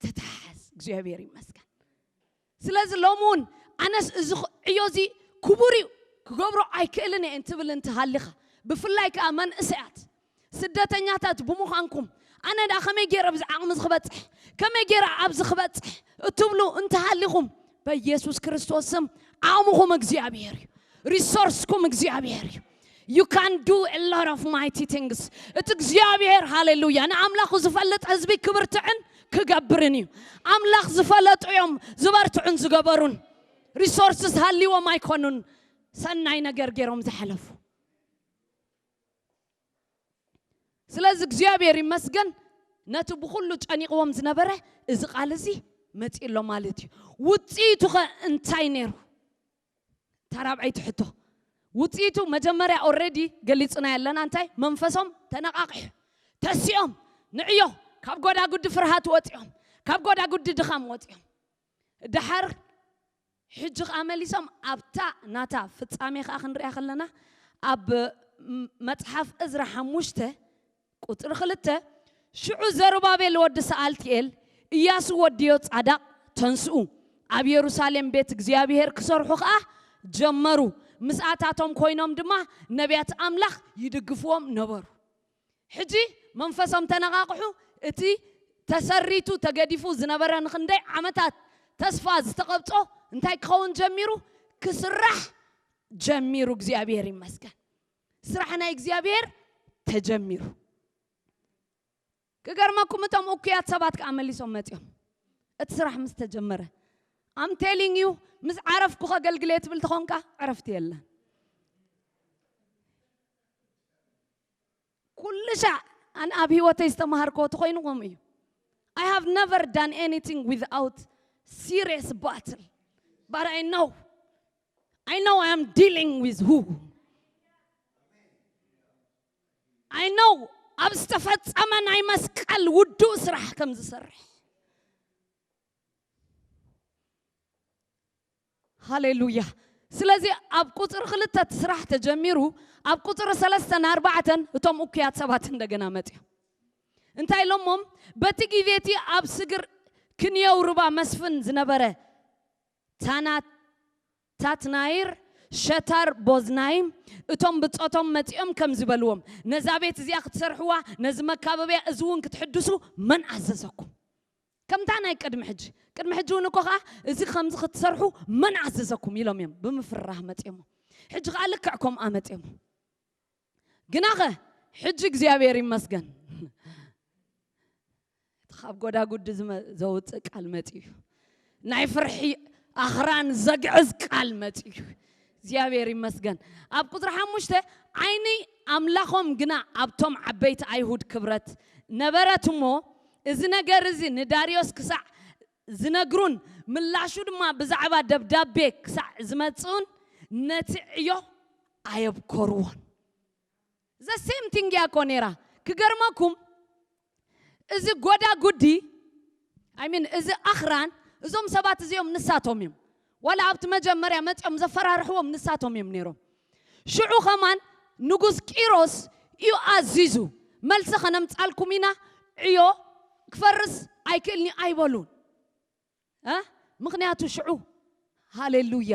ተተሓዝ። እግዚኣብሔር ይመስገን። ስለዚ ሎሚ እውን ኣነስ እዚ ኽ- ዕዮ እዚ ክቡር እዩ፣ ክገብሮ ኣይክእልን እየ እንትብል እንትሃሊኻ፣ ብፍላይ ከዓ መንእሰያት ስደተኛታት ብምዃንኩም፣ ኣነ ዳ ከመይ ገይረ ኣብዚ ዓቕሚ እዚ ክበፅሕ፣ ከመይ ገይረ ኣብዚ ክበፅሕ እትብሉ እንተሃሊኹም፣ በኢየሱስ ክርስቶስ ስም ዓቕምኹም እግዚኣብሔር እዩ። ሪሶርስኩም እግዚኣብሔር እዩ። You can do a lot of mighty things. እቲ እግዚኣብሔር፣ ሃሌሉያ፣ ንኣምላኹ ዝፈልጥ ህዝቢ ክብርትዕን ክገብርን እዩ። ኣምላኽ ዝፈለጡ እዮም ዝበርትዑን ዝገበሩን። ሪሶርስስ ሃልይዎም ኣይኮኑን ሰናይ ነገር ገይሮም ዝሓለፉ። ስለዚ እግዚኣብሔር ይመስገን፣ ነቲ ብኹሉ ጨኒቕዎም ዝነበረ እዚ ቃል እዚ መጺእ ኣሎ ማለት እዩ። ውጽኢቱ ኸ እንታይ ነይሩ? እታ ራብዐይቲ ሕቶ። ውጽኢቱ መጀመርያ ኦልሬዲ ገሊጽና ኣለና። እንታይ? መንፈሶም ተነቓቕሑ፣ ተሲኦም፣ ንዕዮ፣ ካብ ጎዳጉዲ ፍርሃት ወጺኦም፣ ካብ ጎዳጉዲ ድኻም ወጺኦም። ድሓር ሕጂ ኸኣ መሊሶም ኣብታ ናታ ፍጻሜ ኸኣ ክንሪኣ ከለና፣ ኣብ ም- መጽሓፍ እዝራ ሓሙሽተ ቁጽሪ ክልተ፣ ሽዑ ዘሩባቤል ወዲ ሰኣልትኤል፣ ኢያሱ ወዲ ዮጻዳቕ ተንስኡ፣ ኣብ የሩሳሌም ቤት እግዚኣብሔር ክሰርሑ ኸኣ ጀመሩ። ምስኣታቶም ኮይኖም ድማ ነቢያት ኣምላኽ ይድግፍዎም ነበሩ። ሕጂ መንፈሶም ተነቓቕሑ። እቲ ተሰሪቱ ተገዲፉ ዝነበረ ንኽንደይ ዓመታት ተስፋ ዝተቐብጾ እንታይ ክኸውን ጀሚሩ? ክስራሕ ጀሚሩ። እግዚኣብሔር ይመስገን። ስራሕ ናይ እግዚኣብሔር ተጀሚሩ። ክገርመኩም እቶም እኩያት ሰባት ከዓ መሊሶም መፂኦም። እቲ ስራሕ ምስ ተጀመረ I'm telling you፣ ምስ ዓረፍኩ ከገልግል እየ ትብል ተኾንካ ዕረፍቲ የለን። ኩሉ ሻዕ ኣነ ኣብ ህይወተይ ዝተማሃርኮ ተኮይኑ ከምኡ እዩ። I have never done anything without serious battle, but I know I know I am dealing with who. I know ኣብ ዝተፈጸመ ናይ መስቀል ውዱእ ስራሕ ከም ዝሰርሕ። ሃሌሉያ። ስለዚ ኣብ ቁፅሪ ክልተ እቲ ስራሕ ተጀሚሩ፣ ኣብ ቁፅሪ ሰለስተን ኣርባዕተን እቶም እኩያት ሰባት እንደገና መፅዮም። እንታይ ኢሎሞም? በቲ ግዜ እቲ ኣብ ስግር ክንየው ርባ መስፍን ዝነበረ ታናት ታትናይር ሸታር ቦዝናይም እቶም ብጾቶም መጺኦም ከም ዝበልዎም፣ ነዛ ቤት እዚኣ ክትሰርሕዋ፣ ነዚ መካበብያ እዚ እውን ክትሕድሱ መን ኣዘዘኩም? ከምታ ናይ ቅድሚ ሕጂ። ቅድሚ ሕጂ እውን እኮ ኸዓ እዚ ከምዚ ክትሰርሑ መን ኣዘዘኩም ኢሎም እዮም ብምፍራህ መጺኦሞ። ሕጂ ኸዓ ልክዕ ከምኣ መጺኦሞ። ግናኸ ሕጂ እግዚኣብሔር ይመስገን። እቲ ካብ ጎዳጉዲ ዝመ- ዘውፅእ ቃል መፂኡ እዩ። ናይ ፍርሒ ኣኽራን ዘግዕዝ ቃል መፂኡ እዩ። እግዚኣብሔር ይመስገን። ኣብ ቁፅሪ ሓሙሽተ ዓይኒ ኣምላኾም ግና ኣብቶም ዓበይቲ ኣይሁድ ክብረት ነበረት እሞ፣ እዚ ነገር እዚ ንዳርዮስ ክሳዕ ዝነግሩን ምላሹ ድማ ብዛዕባ ደብዳቤ ክሳዕ ዝመፅኡን ነቲ ዕዮ ኣየብኮርዎን። ዘ ሴም ቲንግ እያ እኮ ነይራ። ክገርመኩም እዚ ጎዳ ጉዲ I mean እዚ ኣኽራን እዞም ሰባት እዚኦም ንሳቶም እዮም። ዋላ ኣብቲ መጀመርያ መፂኦም ዘፈራርሕዎም ንሳቶም እዮም ነይሮም። ሽዑ ኸማን ንጉስ ቂሮስ እዩ ኣዚዙ፣ መልሲ ኸነምፃልኩም ኢና፣ ዕዮ ክፈርስ ኣይክእልኒ ኣይበሉን። እ? ምኽንያቱ ሽዑ ሃሌሉያ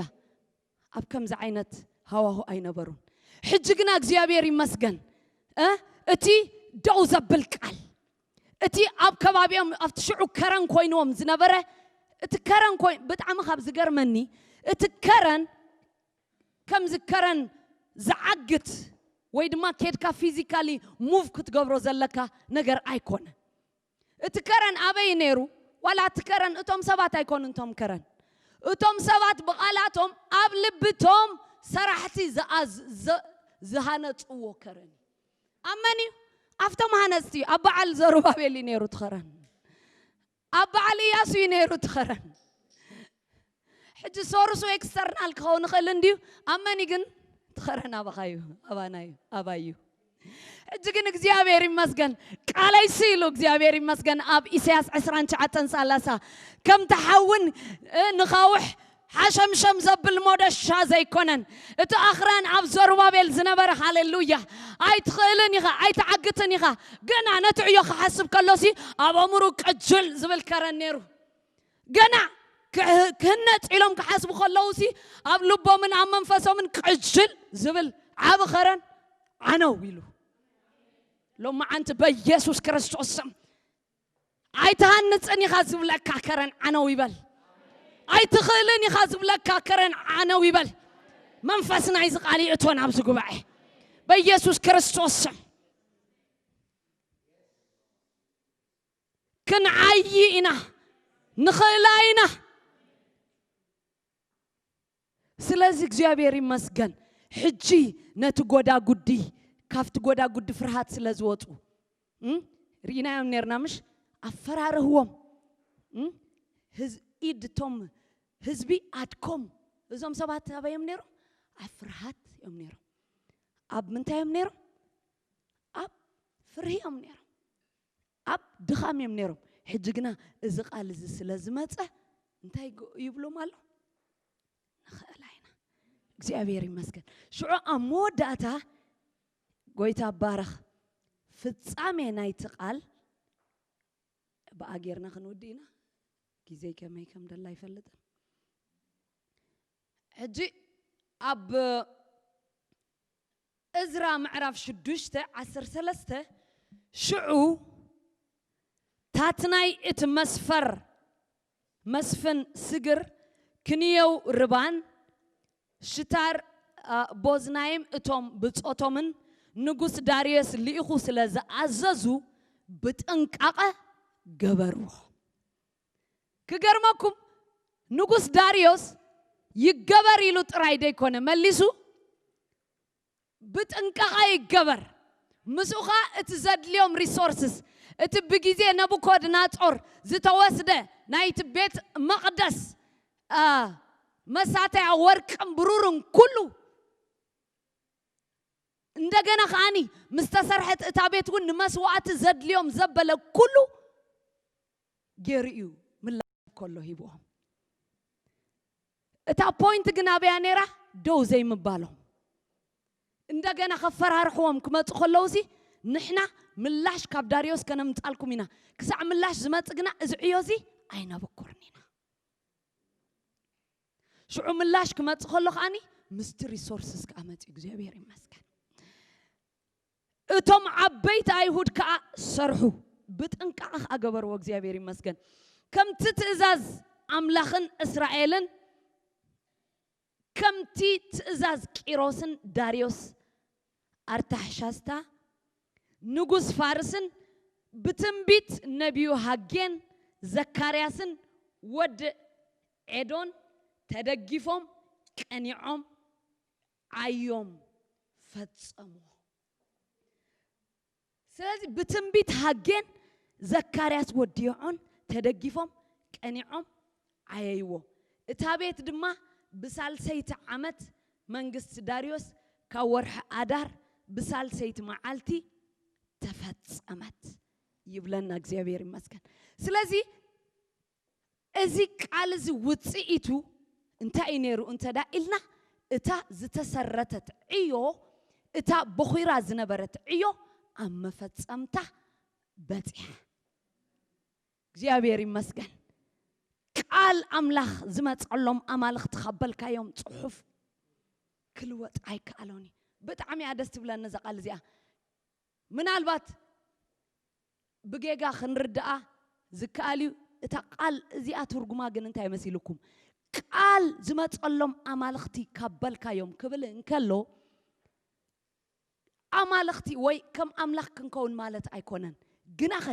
ኣብ ከምዚ ዓይነት ሃዋሁ ኣይነበሩን። ሕጂ ግና እግዚኣብሔር ይመስገን እ እቲ ደው ዘብል ቃል፣ እቲ ኣብ ከባቢኦም ኣብቲ ሽዑ ከረን ኮይንዎም ዝነበረ እቲ ከረን ኮይ ብጣዕሚ ካብ ዝገርመኒ እቲ ከረን ከምዚ ከረን ዝዓግት ወይ ድማ ኬድካ ፊዚካሊ ሙቭ ክትገብሮ ዘለካ ነገር ኣይኮነ። እቲ ከረን ኣበይ ነይሩ? ዋላ እቲ ከረን እቶም ሰባት ኣይኮኑ እንቶም ከረን እቶም ሰባት ብቓላቶም ኣብ ልብቶም ሰራሕቲ ዝሃነፅዎ ከረን እዩ። ኣብ መን እዩ? ኣብቶም ሃነፅቲ እዩ። ኣብ በዓል ዘሩባቤል እዩ ነይሩ እቲ ከረን። ኣብ በዓል እያሱ እዩ ነይሩ እቲ ከረን። ሕጂ ሶርሱ ኤክስተርናል ክኸውን ይኽእል እንድዩ። ኣብ መን እዩ ግን? እቲ ከረን ኣባኻ እዩ፣ ኣባና እዩ፣ ኣባይ እዩ። ሕጂ ግን እግዚኣብሔር ይመስገን ቃለይ ሲ ኢሉ እግዚኣብሔር ይመስገን ኣብ ኢሳያስ ዕስራን ትሽዓተን ሰላሳ ከምቲ ሓውን እ፣ ንኻውሕ ሓሸምሸም ዘብል ሞደሻ ዘይኮነን እቲ ኣኽራን ኣብ ዘሩባቤል ዝነበረ ሃሌሉያ ኣይትኽእልን ኢኻ ኣይትዓግትን ኢኻ ገና ነቲ ዕዮ ክሓስብ ከሎሲ ኣብ ኣእምሩ ቅጅል ዝብል ከረን ነይሩ ገና ክህ- ክህነፅ ኢሎም ክሓስቡ ከለውሲ ኣብ ልቦምን ኣብ መንፈሶምን ቅጅል ዝብል ዓብ ኸረን ዓነው ኢሉ ሎማዓንቲ በኢየሱስ ክርስቶስ ስም ኣይትሃንፅን ኢኻ ዝብለካ ከረን ዓነው ይበል። ኣይትኽእልን ኢኻ ዝብለካ ከረን ዓነው ይበል። መንፈስ ናይዚ ቃል ይእቶ ናብዚ ጉባኤ በኢየሱስ ክርስቶስ ስም። ክንዓይ ኢና፣ ንኽእላ ኢና። ስለዚ እግዚኣብሔር ይመስገን ሕጂ ነቲ ጎዳጉዲ ካብቲ ጎዳጉዲ ፍርሃት ስለ ዝወፁ እም? ርኢናዮም ነርና ምሽ ኣፈራርህዎም እም? ህዝ- ኢድ እቶም ህዝቢ ኣድኮም እዞም ሰባት ኣበዮም ነይሮም ኣብ ፍርሃት እዮም ነይሮም ኣብ ምንታይ እዮም ነይሮም ኣብ ፍርሂ እዮም ነይሮም ኣብ ድኻም እዮም ነይሮም ሕጂ ግና እዚ ቃል እዚ ስለ ዝመፀ እንታይ ግ- ይብሎም ኣሎ ንኽእል ኣይና እግዚኣብሔር ይመስገን ሽዑ ኣብ መወዳእታ ጎይታ ባረኽ ፍጻሜ ናይቲ ቃል ብኣ ጌርና ክንውዲ ኢና ግዜ ከመይ ከም ደላ ኣይፈልጥን ሕጂ ኣብ እዝራ ምዕራፍ ሽዱሽተ ዓሰርተ ሰለስተ ሽዑ ታትናይ እቲ መስፈር መስፍን ስግር ክንየው ርባን ሽታር ቦዝናይም እቶም ብጾቶምን ንጉስ ዳርዮስ ልኢኹ ስለ ዝኣዘዙ ብጥንቃቐ ገበርዎ። ክገርመኩም ንጉስ ዳርዮስ ይገበር ኢሉ ጥራይ ደይኮነ መሊሱ ብጥንቃቐ ይገበር። ምስኡ ኸኣ እቲ ዘድልዮም ሪሶርስስ እቲ ብግዜ ነቡኮድናጾር ዝተወስደ ናይቲ ቤት መቕደስ መሳተያ ወርቅን ብሩርን ኩሉ እንደገና ከዓኒ ምስ ተሰርሐት እታ ቤት እውን ንመስዋዕቲ ዘድልዮም ዘበለ ኩሉ ገይሩ እዩ ምላሽ ከሎ ሂብዎም። እታ ፖይንት ግን ኣበያ ነይራ? ደው ዘይምባሎም። እንደገና ከፈራርሕዎም ክመፁ ከለውሲ ንሕና ምላሽ ካብ ዳርዮስ ከነምፃልኩም ኢና፣ ክሳዕ ምላሽ ዝመፅ ግና እዚ ዕዮ እዚ ኣይነበኩርን ኢና። ሽዑ ምላሽ ክመፅ ከሎ ከዓኒ ምስቲ ሪሶርስስ ከዓ መፅኡ። እግዚኣብሔር ይመስገን። እቶም ዓበይቲ ኣይሁድ ከዓ ሰርሑ፣ ብጥንቃቐ ከዓ ገበርዎ። እግዚኣብሔር ይመስገን። ከምቲ ትእዛዝ ኣምላኽን እስራኤልን ከምቲ ትእዛዝ ቂሮስን ዳርዮስ ኣርታሕሻስታ ንጉስ ፋርስን ብትንቢት ነቢዩ ሃጌን ዘካርያስን ወዲ ኤዶን ተደጊፎም ቀኒዖም ዓዮም ፈጸምዎ። ስለዚ ብትንቢት ሃጌን ዘካርያስ ወዲ ዮዖን ተደጊፎም ቀኒዖም ዓየይዎ። እታ ቤት ድማ ብሳልሰይቲ ዓመት መንግስቲ ዳርዮስ ካብ ወርሒ ኣዳር ብሳልሰይቲ መዓልቲ ተፈጸመት ይብለና። እግዚኣብሔር ይመስገን። ስለዚ እዚ ቃል እዚ ውፅኢቱ እንታይ እዩ ነይሩ እንተ ዳ ኢልና፣ እታ ዝተሰረተት ዕዮ፣ እታ በኹራ ዝነበረት ዕዮ ኣብ መፈጸምታ በፂሓ። እግዚኣብሔር ይመስገን። ቃል ኣምላኽ ዝመፀሎም ኣማልኽቲ ካብ በልካዮም ፅሑፍ ክልወጥ ኣይከኣሎን እዩ። ብጣዕሚ እያ ደስ ትብለኒ እዛ ቃል እዚኣ። ምናልባት ብጌጋ ክንርድኣ ዝከኣል እዩ። እታ ቃል እዚኣ ትርጉማ ግን እንታይ መሲልኩም? ቃል ዝመፀሎም ኣማልኽቲ ካብ በልካዮም ክብል እንከሎ ኣማልኽቲ ወይ ከም ኣምላኽ ክንከውን ማለት ኣይኮነን። ግናኸ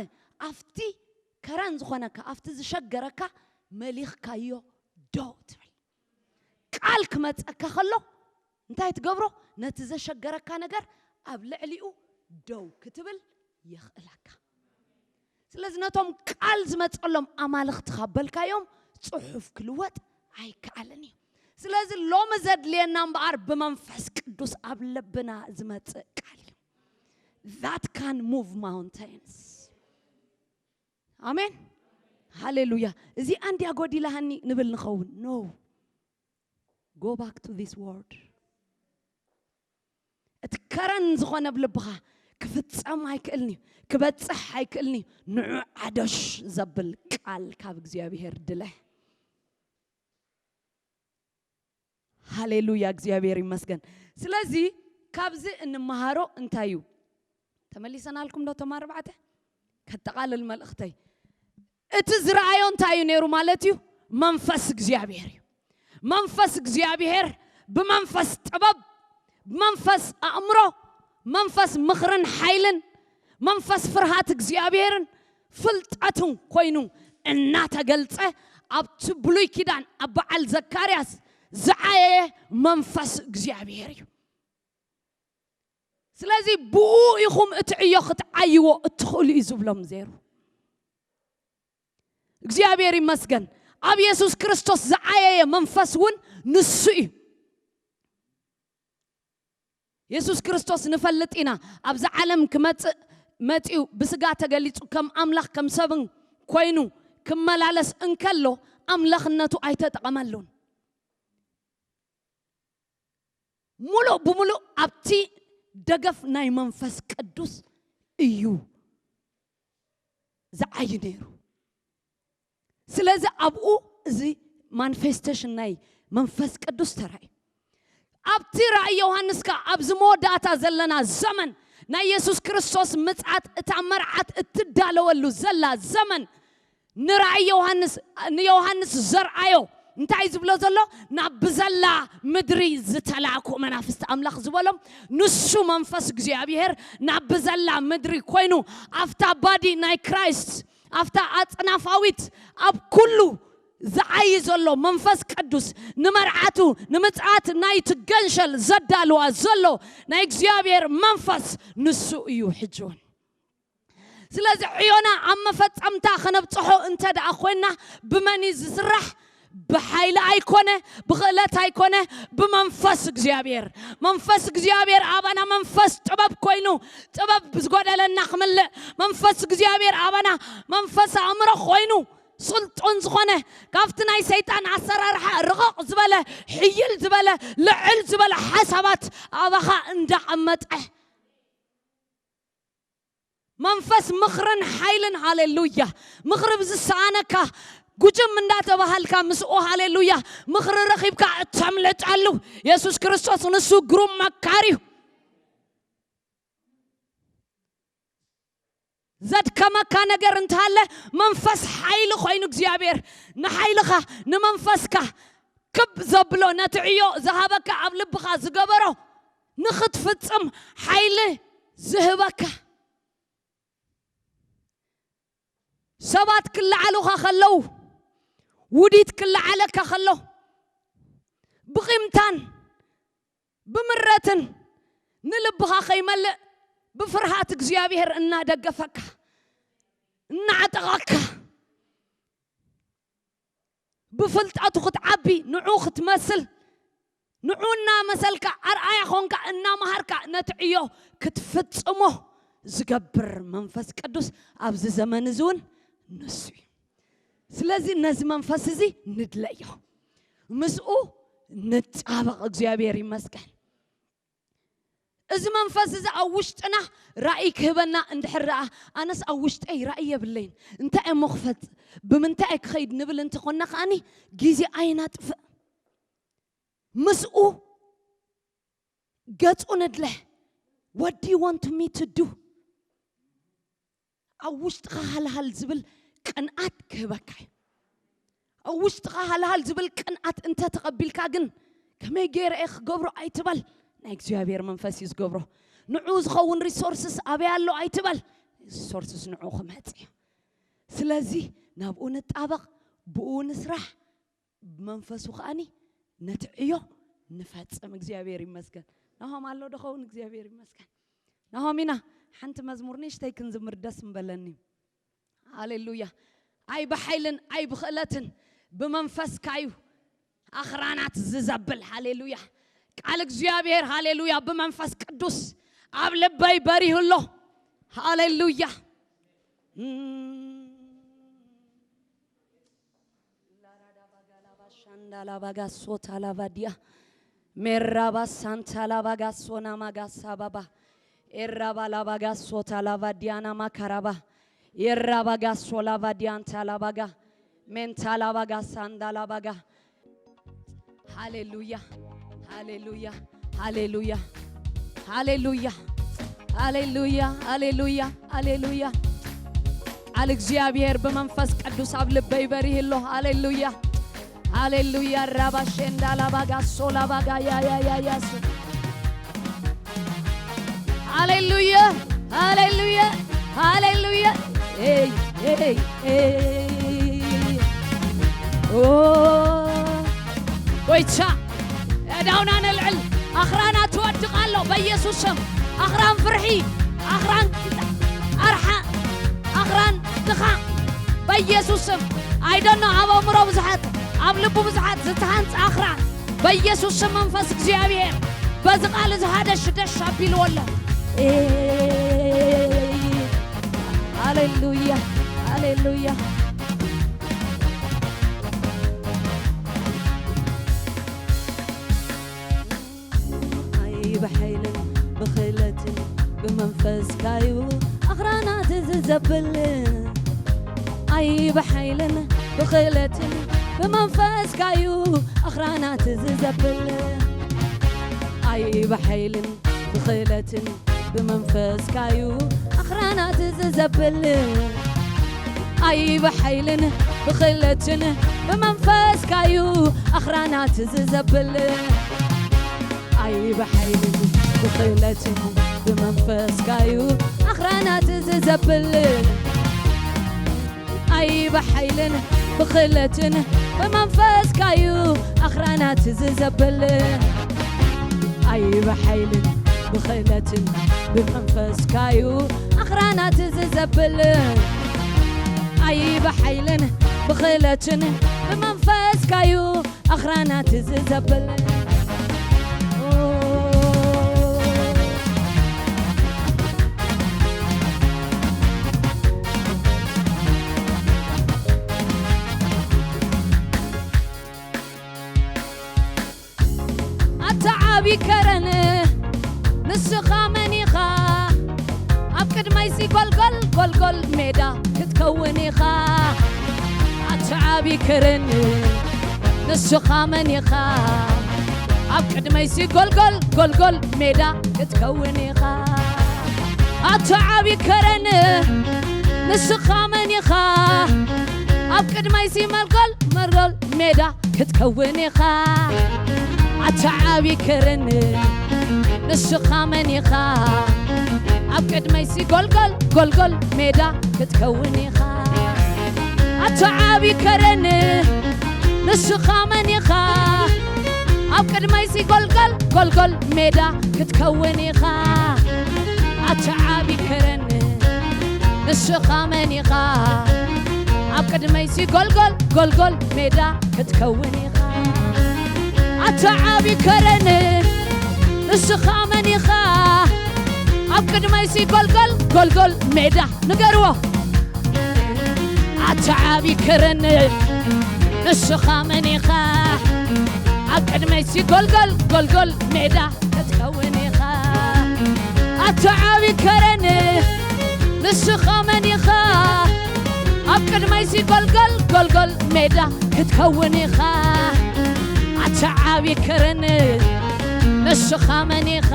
ኣብቲ ከረን ዝኾነካ ኣብቲ ዝሸገረካ መሊኽካዮ ደው ትብል። ቃል ክመፀካ ከሎ እንታይ ትገብሮ? ነቲ ዘሸገረካ ነገር ኣብ ልዕሊኡ ደው ክትብል የኽእለካ። ስለዚ ነቶም ቃል ዝመፀሎም ኣማልኽቲ ካብ በልካዮም ፅሑፍ ክልወጥ ኣይከኣልን እዩ። ስለዚ ሎሚ ዘድልየና እምበኣር ብመንፈስ ቅዱስ ኣብ ልብና ዝመፅእ ቃል እዩ። That can move mountains. ኣሜን ሃሌሉያ። እዚኣ እንድያ ጎዲላሃኒ ንብል ንኸውን። No, go back to this word. እቲ ከረን ዝኾነ ብልብኻ ክፍጸም ኣይክእልን እዩ፣ ክበጽሕ ኣይክእልን እዩ። ንዑ ዓደሽ ዘብል ቃል ካብ እግዚኣብሔር ድለ። ሃሌሉያ፣ እግዚኣብሔር ይመስገን። ስለዚ ካብዚ እንመሃሮ እንታይ እዩ? ተመሊሰናልኩም ዶ? ቶም ኣርባዕተ ከጠቓልል መልእኽተይ። እቲ ዝረኣዮ እንታይ እዩ ነይሩ ማለት እዩ? መንፈስ እግዚኣብሔር እዩ። መንፈስ እግዚኣብሔር ብመንፈስ ጥበብ፣ ብመንፈስ ኣእምሮ፣ መንፈስ ምኽርን ሓይልን፣ መንፈስ ፍርሃት እግዚኣብሔርን ፍልጠትን ኮይኑ እናተገልጸ ኣብቲ ብሉይ ኪዳን ኣብ በዓል ዘካርያስ ዝዓየየ መንፈስ እግዚኣብሔር እዩ። ስለዚ ብኡ ኢኹም እቲ ዕዮ ክትዓይዎ እትኽእሉ እዩ ዝብሎም ዜሩ። እግዚኣብሔር ይመስገን። ኣብ የሱስ ክርስቶስ ዝዓየየ መንፈስ እውን ንሱ እዩ። የሱስ ክርስቶስ ንፈልጥ ኢና፣ ኣብዚ ዓለም ክመጽእ መጺኡ ብስጋ ተገሊጹ ከም ኣምላኽ ከም ሰብን ኮይኑ ክመላለስ እንከሎ ኣምላኽነቱ ኣይተጠቐመሉን። ሙሉእ ብሙሉእ ኣብቲ ደገፍ ናይ መንፈስ ቅዱስ እዩ ዝዓይ ነይሩ። ስለዚ ኣብኡ እዚ ማኒፌስቴሽን ናይ መንፈስ ቅዱስ ተራእዩ ኣብቲ ራእይ ዮሃንስ ከኣ ኣብዚ መወዳእታ ዘለና ዘመን ናይ የሱስ ክርስቶስ ምጽኣት እታ መርዓት እትዳለወሉ ዘላ ዘመን ንራእይ ዮሃንስ ንዮሃንስ ዘርኣዮ እንታይ ዝብሎ ዘሎ ናብ ብዘላ ምድሪ ዝተላእኩ መናፍስቲ ኣምላኽ ዝበሎም ንሱ መንፈስ እግዚኣብሔር ናብ ብዘላ ምድሪ ኮይኑ ኣብታ ባዲ ናይ ክራይስት ኣብታ ኣጽናፋዊት ኣብ ኩሉ ዝዓይ ዘሎ መንፈስ ቅዱስ ንመርዓቱ ንምጽኣት ናይቲ ገንሸል ዘዳልዋ ዘሎ ናይ እግዚኣብሔር መንፈስ ንሱ እዩ ሕጂ እውን ስለዚ ዕዮና ኣብ መፈጸምታ ከነብጽሖ እንተ ደኣ ኮይና ብመን እዩ ዝስራሕ ብሓይሊ ኣይኮነ ብኽእለት ኣይኮነ ብመንፈስ እግዚኣብሔር መንፈስ እግዚኣብሔር ኣባና መንፈስ ጥበብ ኮይኑ ጥበብ ዝጎደለና ክምልእ መንፈስ እግዚኣብሔር ኣባና መንፈስ ኣእምሮ ኮይኑ ስልጡን ዝኾነ ካብቲ ናይ ሰይጣን ኣሰራርሓ ርቕቕ ዝበለ ሕይል ዝበለ ልዕል ዝበለ ሓሳባት ኣባኻ እንዳቐመጠ መንፈስ ምኽርን ሓይልን ሃሌሉያ ምኽሪ ብዝሰኣነካ ጉጅም እንዳተባሃልካ ምስኡ ሃሌሉያ ምኽሪ ረኺብካ እተምልጠሉ የሱስ ክርስቶስ ንሱ ግሩም መካር እዩ ዘድከመካ ነገር እንተሃለ መንፈስ ሓይሊ ኮይኑ እግዚኣብሔር ንሓይልኻ ንመንፈስካ ክብ ዘብሎ ነቲ ዕዮ ዝሃበካ ኣብ ልብኻ ዝገበሮ ንኽትፍጽም ሓይሊ ዝህበካ ሰባት ክለዓሉኻ ከለዉ ውዲት ክለዓለካ ከሎ ብቂምታን ብምረትን ንልብኻ ከይመልእ ብፍርሃት እግዚኣብሔር እናደገፈካ እናዓጠቐካ ብፍልጠቱ ክትዓቢ ንዑ ክትመስል ንዑ እናመሰልካ ኣርኣያ ኾንካ እናመሃርካ ነቲ ዕዮ ክትፍጽሞ ዝገብር መንፈስ ቅዱስ ኣብዚ ዘመን እዚ እውን ንሱ እዩ ስለዚ ነዚ መንፈስ እዚ ንድለዮ ምስኡ ንጣበቕ እግዚኣብሔር ይመስገን እዚ መንፈስ እዚ ኣብ ውሽጥና ራእይ ክህበና እንድሕር ደኣ ኣነስ ኣብ ውሽጠይ ራእይ የብለይን እንታይ እሞ ክፈጥ ብምንታይ ክኸይድ ንብል እንተኾና ከኣኒ ግዜ ኣይናጥፍእ ምስኡ ገጹ ንድለ what do you want me to do ኣብ ውሽጥኻ ሃልሃል ዝብል ቅንኣት ክህበካ እዩ ኣብ ውሽጥኻ ሃልሃል ዝብል ቅንኣት እንተ ተቐቢልካ ግን ከመይ ገይረ እየ ክገብሮ ኣይትበል ናይ እግዚኣብሔር መንፈስ እዩ ዝገብሮ ንዑ ዝኸውን ሪሶርስስ ኣበይ ኣሎ ኣይትበል ሪሶርስስ ንዑ ክመጽ እዩ ስለዚ ናብኡ ንጣበቕ ብኡ ንስራሕ ብመንፈሱ ከኣኒ ነቲ ዕዮ ንፈጽም እግዚኣብሔር ይመስገን ናሆም ኣሎ ዶ ኸውን እግዚኣብሔር ይመስገን ናሆም ኢና ሓንቲ መዝሙር ንእሽተይ ክንዝምር ደስ ምበለኒ ሃሌሉያ ኣይ ብሓይልን ኣይ ብኽእለትን ብመንፈስካ እዩ ኣኽራናት ዝዘብል ሃሌሉያ ቃል እግዚኣብሔር ሃሌሉያ ብመንፈስ ቅዱስ ኣብ ልበይ በሪሁ ኣሎ ሃሌሉያ ላራዳባጋላባሻንዳላባጋሶታላቫዲያ ሜራባሳንታላባጋሶናማጋሳባባ ኤራባላባጋሶታላቫዲያናማካራባ ኤራባጋሶላቫዲያንታላባጋ ሜንታላባጋሳንዳላባጋ ሃሌሉያ ሃሌሉያ ሃሌሉያ ሃሌሉያ ሃሌሉያ ሃሌሉያ ሃሌሉያ ቃል እግዚኣብሔር ብመንፈስ ቅዱስ ኣብ ልበይ በሪህ ኣሎ ሃሌሉያ ሃሌሉያ ራባሼንዳ ላባጋ ሶላባጋ ያያያያሱ ሃሌሉያ ሃሌሉያ ሃሌሉያ ኤይ ኤይ ኤይ ኦ ጎይታ እዳውና ነልዕል ኣኽራና ትወድቕ ኣሎ በኢየሱስ ስም ኣኽራን ፍርሒ ኣኽራን ኣርሓ ኣኽራን ድኻ በኢየሱስ ስም ኣይደኖ ኣብ ኣእምሮ ብዙሓት ኣብ ልቡ ብዙሓት ዝተሃንፀ ኣኽራን በኢየሱስ ስም መንፈስ እግዚኣብሔር በዚ ቃል እዚ ሃደሽ ደሽ ኣቢልዎ ኣሎ ሃሌሉያ ሃሌሉያ ኣይ ብሓይልን ብኽእለትን ብመንፈስካዩ ኣኽራናት ዝዘብል ኣይ ብሓይልን ብኽእለትን ብመንፈስካዩ ኣኽራናት ዝዘብል። ኣይ ብሓይልን ብኽእለትን ብመንፈስካዩ ኣኽራናት ዝዘብል። ኣይ ብሓይልን ብኽእለትን ብመንፈስካዩ ኣኽራናት ዝዘብል። ኣይ ብሓይልን ብኽእለትን ብመንፈስካዩ ኣኽራናት ዝዘብል። ኣይ ብሓይልን ብኽእለትን ብመንፈስካዩ ኣኽራናት ዝዘብል። ኣይ ብሓይልን ብኽእለትን ብመንፈስካዩ ኣኽራናት ዝዘብል። ኣይ ብሓይልን ብኽእለትን ብመንፈስካዩ ኣኽራናት ዝዘብል። ኣታ ዓቢ ከረን ንስኻ መን ኢኻ? ኣብ ቅድመይሲ ጎልጎል ጎልጎል ሜዳ ክትከውን ኢኻ። ኣታ ዓቢ ከረን ንስኻ መን ኢኻ? ኣብ ቅድመይሲ ጎልጎል ጎልጎል ሜዳ ክትከውን ኢኻ። ኣታ ዓቢ ከረን ንስኻ መን ኢኻ? ኣብ ቅድመይሲ መልጎል መርጎል ሜዳ ክትከውን ኢኻ። ኣታ ዓቢ ከረን ንስኻ መን ኢኻ? ኣብ ቅድመይሲ ጎልጎል ጎልጎል ሜዳ ክትከውን ኢኻ። ኣታ ዓቢ ከረን ንስኻ መን ኢኻ? ኣብ ቅድመይሲ ጎልጎል ጎልጎል ሜዳ ክትከውን ኢኻ። ኣታ ዓቢ ከረን ንስኻ መን ኢኻ? ኣብ ቅድመይሲ ጎልጎል ጎልጎል ሜዳ ክትከውን ኢኻ። ኣታ ዓቢ ከረን ንስኻ መን ኢኻ? ኣብ ቅድመይሲ ጎልጎል ጎልጎል ሜዳ ንገርዎ። ኣታ ዓቢ ከረን ንስኻ መን ኢኻ? ኣብ ቅድመይሲ ጎልጎል ጎልጎል ሜዳ ክትከውን ኢኻ። ኣታ ዓቢ ከረን ንስኻ መን ኢኻ? ኣብ ቅድመይሲ ጎልጎል ጎልጎል ሜዳ ክትከውን ኢኻ። ኣታ ዓቢ ከረን ንስኻ መን ኢኻ?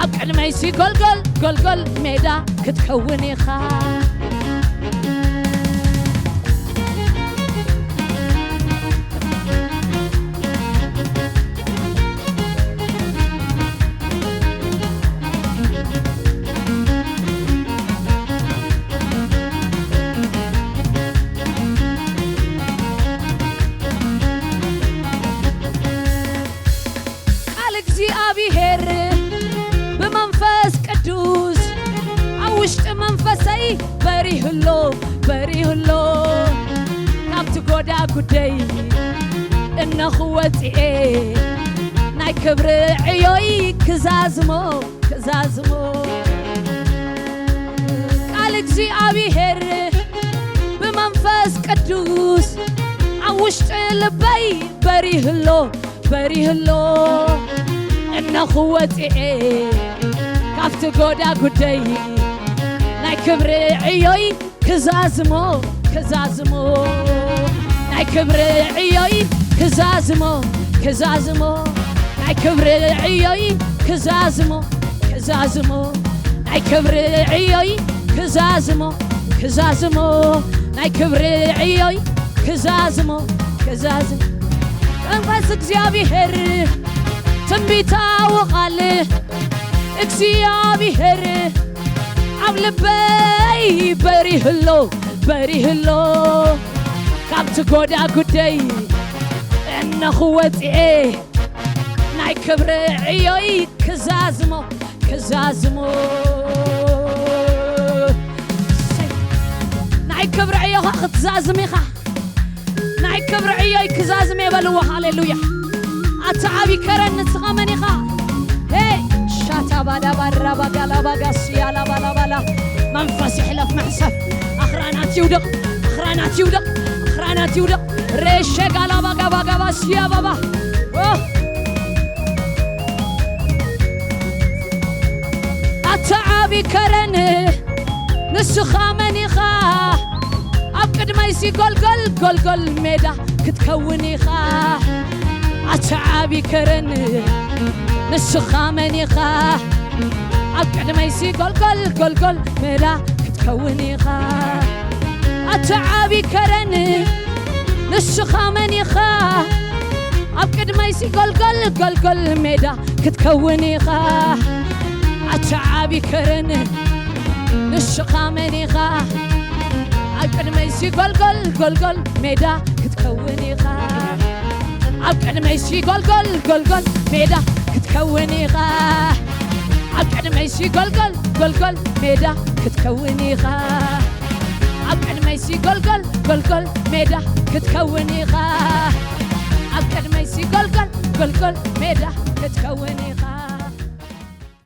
ኣብ ቅድመይሲ ጎልጎል ጎልጎል ሜዳ ክትከውን ኢኻ። ቃል እግዚኣብሔር ብመንፈስ ቅዱስ ኣብ ውሽጢ መንፈሰይ በሪህሎ፣ በሪህሎ። ካብቲ ጎዳ ጉደይ እነኹ ወፂኤ ናይ ክብሪ ዕዮይ ክዛዝሞ፣ ክዛዝሞ። ቃል እግዚኣብሔር ብመንፈስ ቅዱስ ኣብ ውሽጢ ልበይ በሪህሎ፣ በሪህሎ። እነኹ ወፂኤ ካብቲ ጎዳ ጉደይ ናይ ክብሪ ዕዮይ ክዛዝሞ፣ ክዛዝሞ። ናይ ክብሪ ዕዮይ ክዛዝሞ፣ ክዛዝሞ። ናይ ክብሪ ዕዮይ ክዛዝሞ፣ ክዛዝሞ። ናይ ክብሪ ዕዮይ ክዛዝሞ፣ ክዛዝሞ። ናይ ክብሪ ዕዮይ ክዛዝሞ፣ ክዛዝሞ። መንፈስ እግዚኣብሔር ትንቢታዊ ቃል እግዚኣብሔር ኣብ ልበይ በሪህሎ፣ በሪህሎ። ካብቲ ጎዳ ጉደይ እነኹ ወፂኤ ናይ ክብሪ ዕዮይ ክዛዝሞ፣ ክዛዝሞ። ናይ ክብሪ ዕዮኻ ክትዛዝም ኢኻ። ናይ ክብሪ ዕዮይ ክዛዝም የበልዎ። ሃሌሉያ። ኣታ ዓቢ ከረን ንስኻ መን ኢኻ? ሄይ ሻታ ባዳ ባራ ባጋላ ባጋ ስያላ ባላ ባላ። መንፈስ ይሕለፍ መሕሰብ። ኣኽራናት ይውደቕ፣ ኣኽራናት ይውደቕ፣ ኣኽራናት ይውደቕ። ሬሸ ጋላ ባጋ ባጋ ባ ስያ ባባ። ኦ። ኣታ ዓቢ ከረን ንስኻ መን ኢኻ? ኣብ ቅድመይሲ ጎልጎል ጎልጎል ሜዳ ክትከውን ኢኻ። ኣታ ዓቢ ከረን ንስኻ መን ኢኻ? ኣብ ቅድመይሲ ጎልጎል ጎልጎል ሜዳ ክትከውን ኢኻ። ኣታ ዓቢ ከረን ንስኻ መን ኢኻ? ኣብ ቅድመይሲ ጎልጎል ጎልጎል ሜዳ ክትከውን ኢኻ። ኣታ ዓቢ ከረን ንስኻ መን ኢኻ? ኣብ ቅድመይሲ ጎልጎል ጎልጎል ሜዳ ክትከውን ኢኻ። ኣብ ቅድመይሲ ጎልጎል ጎልጎል ሜዳ ክትከውን ኢኻ። ኣብ ቅድመይሲ ጎልጎል ጎልጎል ሜዳ ክትከውን ኢኻ። ኣብ ቅድመይሲ ጎልጎል ጎልጎል ሜዳ ክትከውን ኢኻ። ኣብ ቅድመይሲ ጎልጎል ጎልጎል ሜዳ ክትከውን ኢኻ።